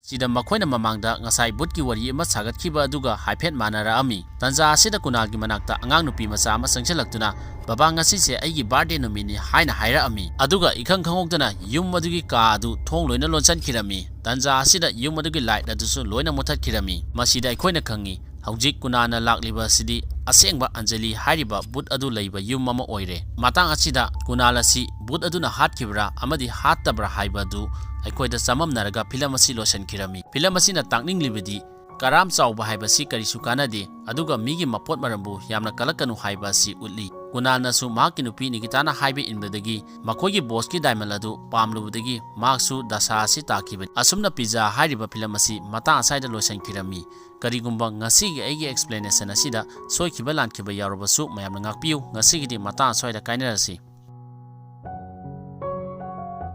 ꯁꯤꯗ ꯃꯈꯣꯏꯅ ꯃꯃꯥꯡꯗ ꯉꯁꯥꯏ ꯚꯨꯠꯀꯤ ꯋꯥꯔꯤ ꯑꯃ ꯁꯥꯒꯠꯈꯤꯕ ꯑꯗꯨꯒ ꯍꯥꯏꯐꯦꯠ ꯃꯥꯟꯅꯔꯛꯑꯝꯃꯤ꯫ ꯇꯟꯖꯥ ꯑꯁꯤꯗ ꯀꯨꯅꯥꯜꯒꯤ ꯃꯅꯥꯛꯇ ꯑꯉꯥꯡ ꯅꯨꯄꯤ ꯃꯆꯥ ꯑꯃ ꯆꯪꯁꯤꯜꯂꯛꯇꯨꯅ, "ꯕꯕꯥ, ꯉꯁꯤꯁꯦ ꯑꯩꯒꯤ birthday ꯅꯨꯃꯤꯠꯅꯤ" ꯍꯥꯏꯅ ꯍꯥꯏꯔꯛꯑꯝꯃꯤ꯫ ꯑꯗꯨꯒ ꯏꯈꯪ ꯈꯪꯍꯧꯗꯅ ꯌꯨꯝ ꯑꯗꯨꯒꯤ ꯀꯥ ꯑꯗꯨ ꯊꯣꯡ ꯂꯣꯏꯅ ꯂꯣꯟꯁꯤꯟꯈꯤꯔꯝꯃꯤ꯫ ꯇꯟꯖꯥ ꯑꯁꯤꯗ ꯌꯨꯝ ꯑꯗꯨꯒꯤ light ꯑꯗꯨꯁꯨ ꯂꯣꯏꯅ ꯃꯨꯠꯊꯠꯈꯤꯔꯝꯃꯤ꯫ ꯃꯁꯤꯗ ꯑꯩꯈꯣꯏꯅ ꯈꯪꯉꯤ, ꯍꯧꯖꯤꯛ ꯀꯨꯅꯥꯜꯅ ꯂꯥꯛꯂꯤꯕ ꯑꯁꯤꯗꯤ ꯑꯁꯦꯡꯕ ꯑꯟꯖꯂꯤ ꯍꯥꯏꯔꯤꯕ ꯚꯨꯠ ꯑꯗꯨ ꯂꯩꯕ ꯌꯨꯝ ꯑꯃ ꯑꯣꯏꯔꯦ꯫ ꯃꯇꯥꯡ ꯑꯁꯤꯗ ꯀꯨꯅꯥꯜ ꯑꯁꯤ ꯚꯨꯠ ꯑꯗꯨꯅ ꯍꯥꯠꯈꯤꯕ꯭ꯔꯥ ꯑꯃꯗꯤ ꯍꯥꯠꯇꯕ꯭ꯔꯥ ꯍꯥꯏꯕ ꯑꯗꯨ ꯑꯩꯈꯣꯏꯗ ꯆꯃꯝꯅꯔꯒ ꯐꯤꯂꯝ ꯑꯁꯤ ꯂꯣꯏꯁꯤꯟꯈꯤꯔꯝꯃꯤ꯫ ꯐꯤꯂꯝ ꯑꯁꯤꯅ ꯇꯥꯛꯅꯤꯡꯂꯤꯕꯗꯤ ꯀꯔꯥꯝ ꯆꯥꯎꯕ ꯍꯥꯏꯕꯁꯤ ꯀꯔꯤꯁꯨ ꯀꯥꯟꯅꯗꯦ, ꯑꯗꯨꯒ ꯃꯤꯒꯤ ꯃꯄꯣꯠ ꯃꯔꯟꯕꯨ ꯌꯥꯝꯅ ꯀꯜꯂꯛꯀꯅꯨ ꯍꯥꯏꯕ ꯑꯁꯤ ꯎꯠꯂꯤ꯫ ꯀꯨꯅꯥꯜꯅꯁꯨ ꯃꯍꯥꯛꯀꯤ ꯅꯨꯄꯤ ꯅꯤꯀꯤꯇꯥꯅ ꯍꯥꯏꯕ ꯏꯟꯕꯗꯒꯤ ꯃꯈꯣꯏꯒꯤ bossꯀꯤ diamond ꯑꯗꯨ ꯄꯥꯝꯂꯨꯕꯗꯒꯤ ꯃꯍꯥꯛꯁꯨ ꯗꯁꯥ ꯑꯁꯤ ꯇꯥꯈꯤꯕꯅꯤ꯫ ꯑꯁꯨꯝꯅ ꯄꯤꯖꯥ ꯍꯥꯏꯔꯤꯕ ꯐꯤꯂꯝ ꯑꯁꯤ ꯃꯇꯥꯡ ꯑꯁ꯭ꯋꯥꯏꯗ ꯂꯣꯏꯁꯤꯟꯈꯤꯔꯝꯃꯤ꯫ ꯀꯔꯤꯒꯨꯝꯕ ꯉꯁꯤꯒꯤ ꯑꯩꯒꯤ explanation ꯑꯁꯤꯗ ꯁꯣꯏꯈꯤꯕ ꯂꯥꯟꯈꯤꯕ ꯌꯥꯎꯔꯕꯁꯨ ꯃꯌꯥꯝꯅ ꯉꯥꯛꯄꯤꯌꯨ꯫ ꯉꯁꯤꯒꯤꯗꯤ ꯃꯇꯥꯡ ꯑꯁ꯭ꯋꯥꯏꯗ ꯀꯥꯏꯅꯔꯁꯤ꯫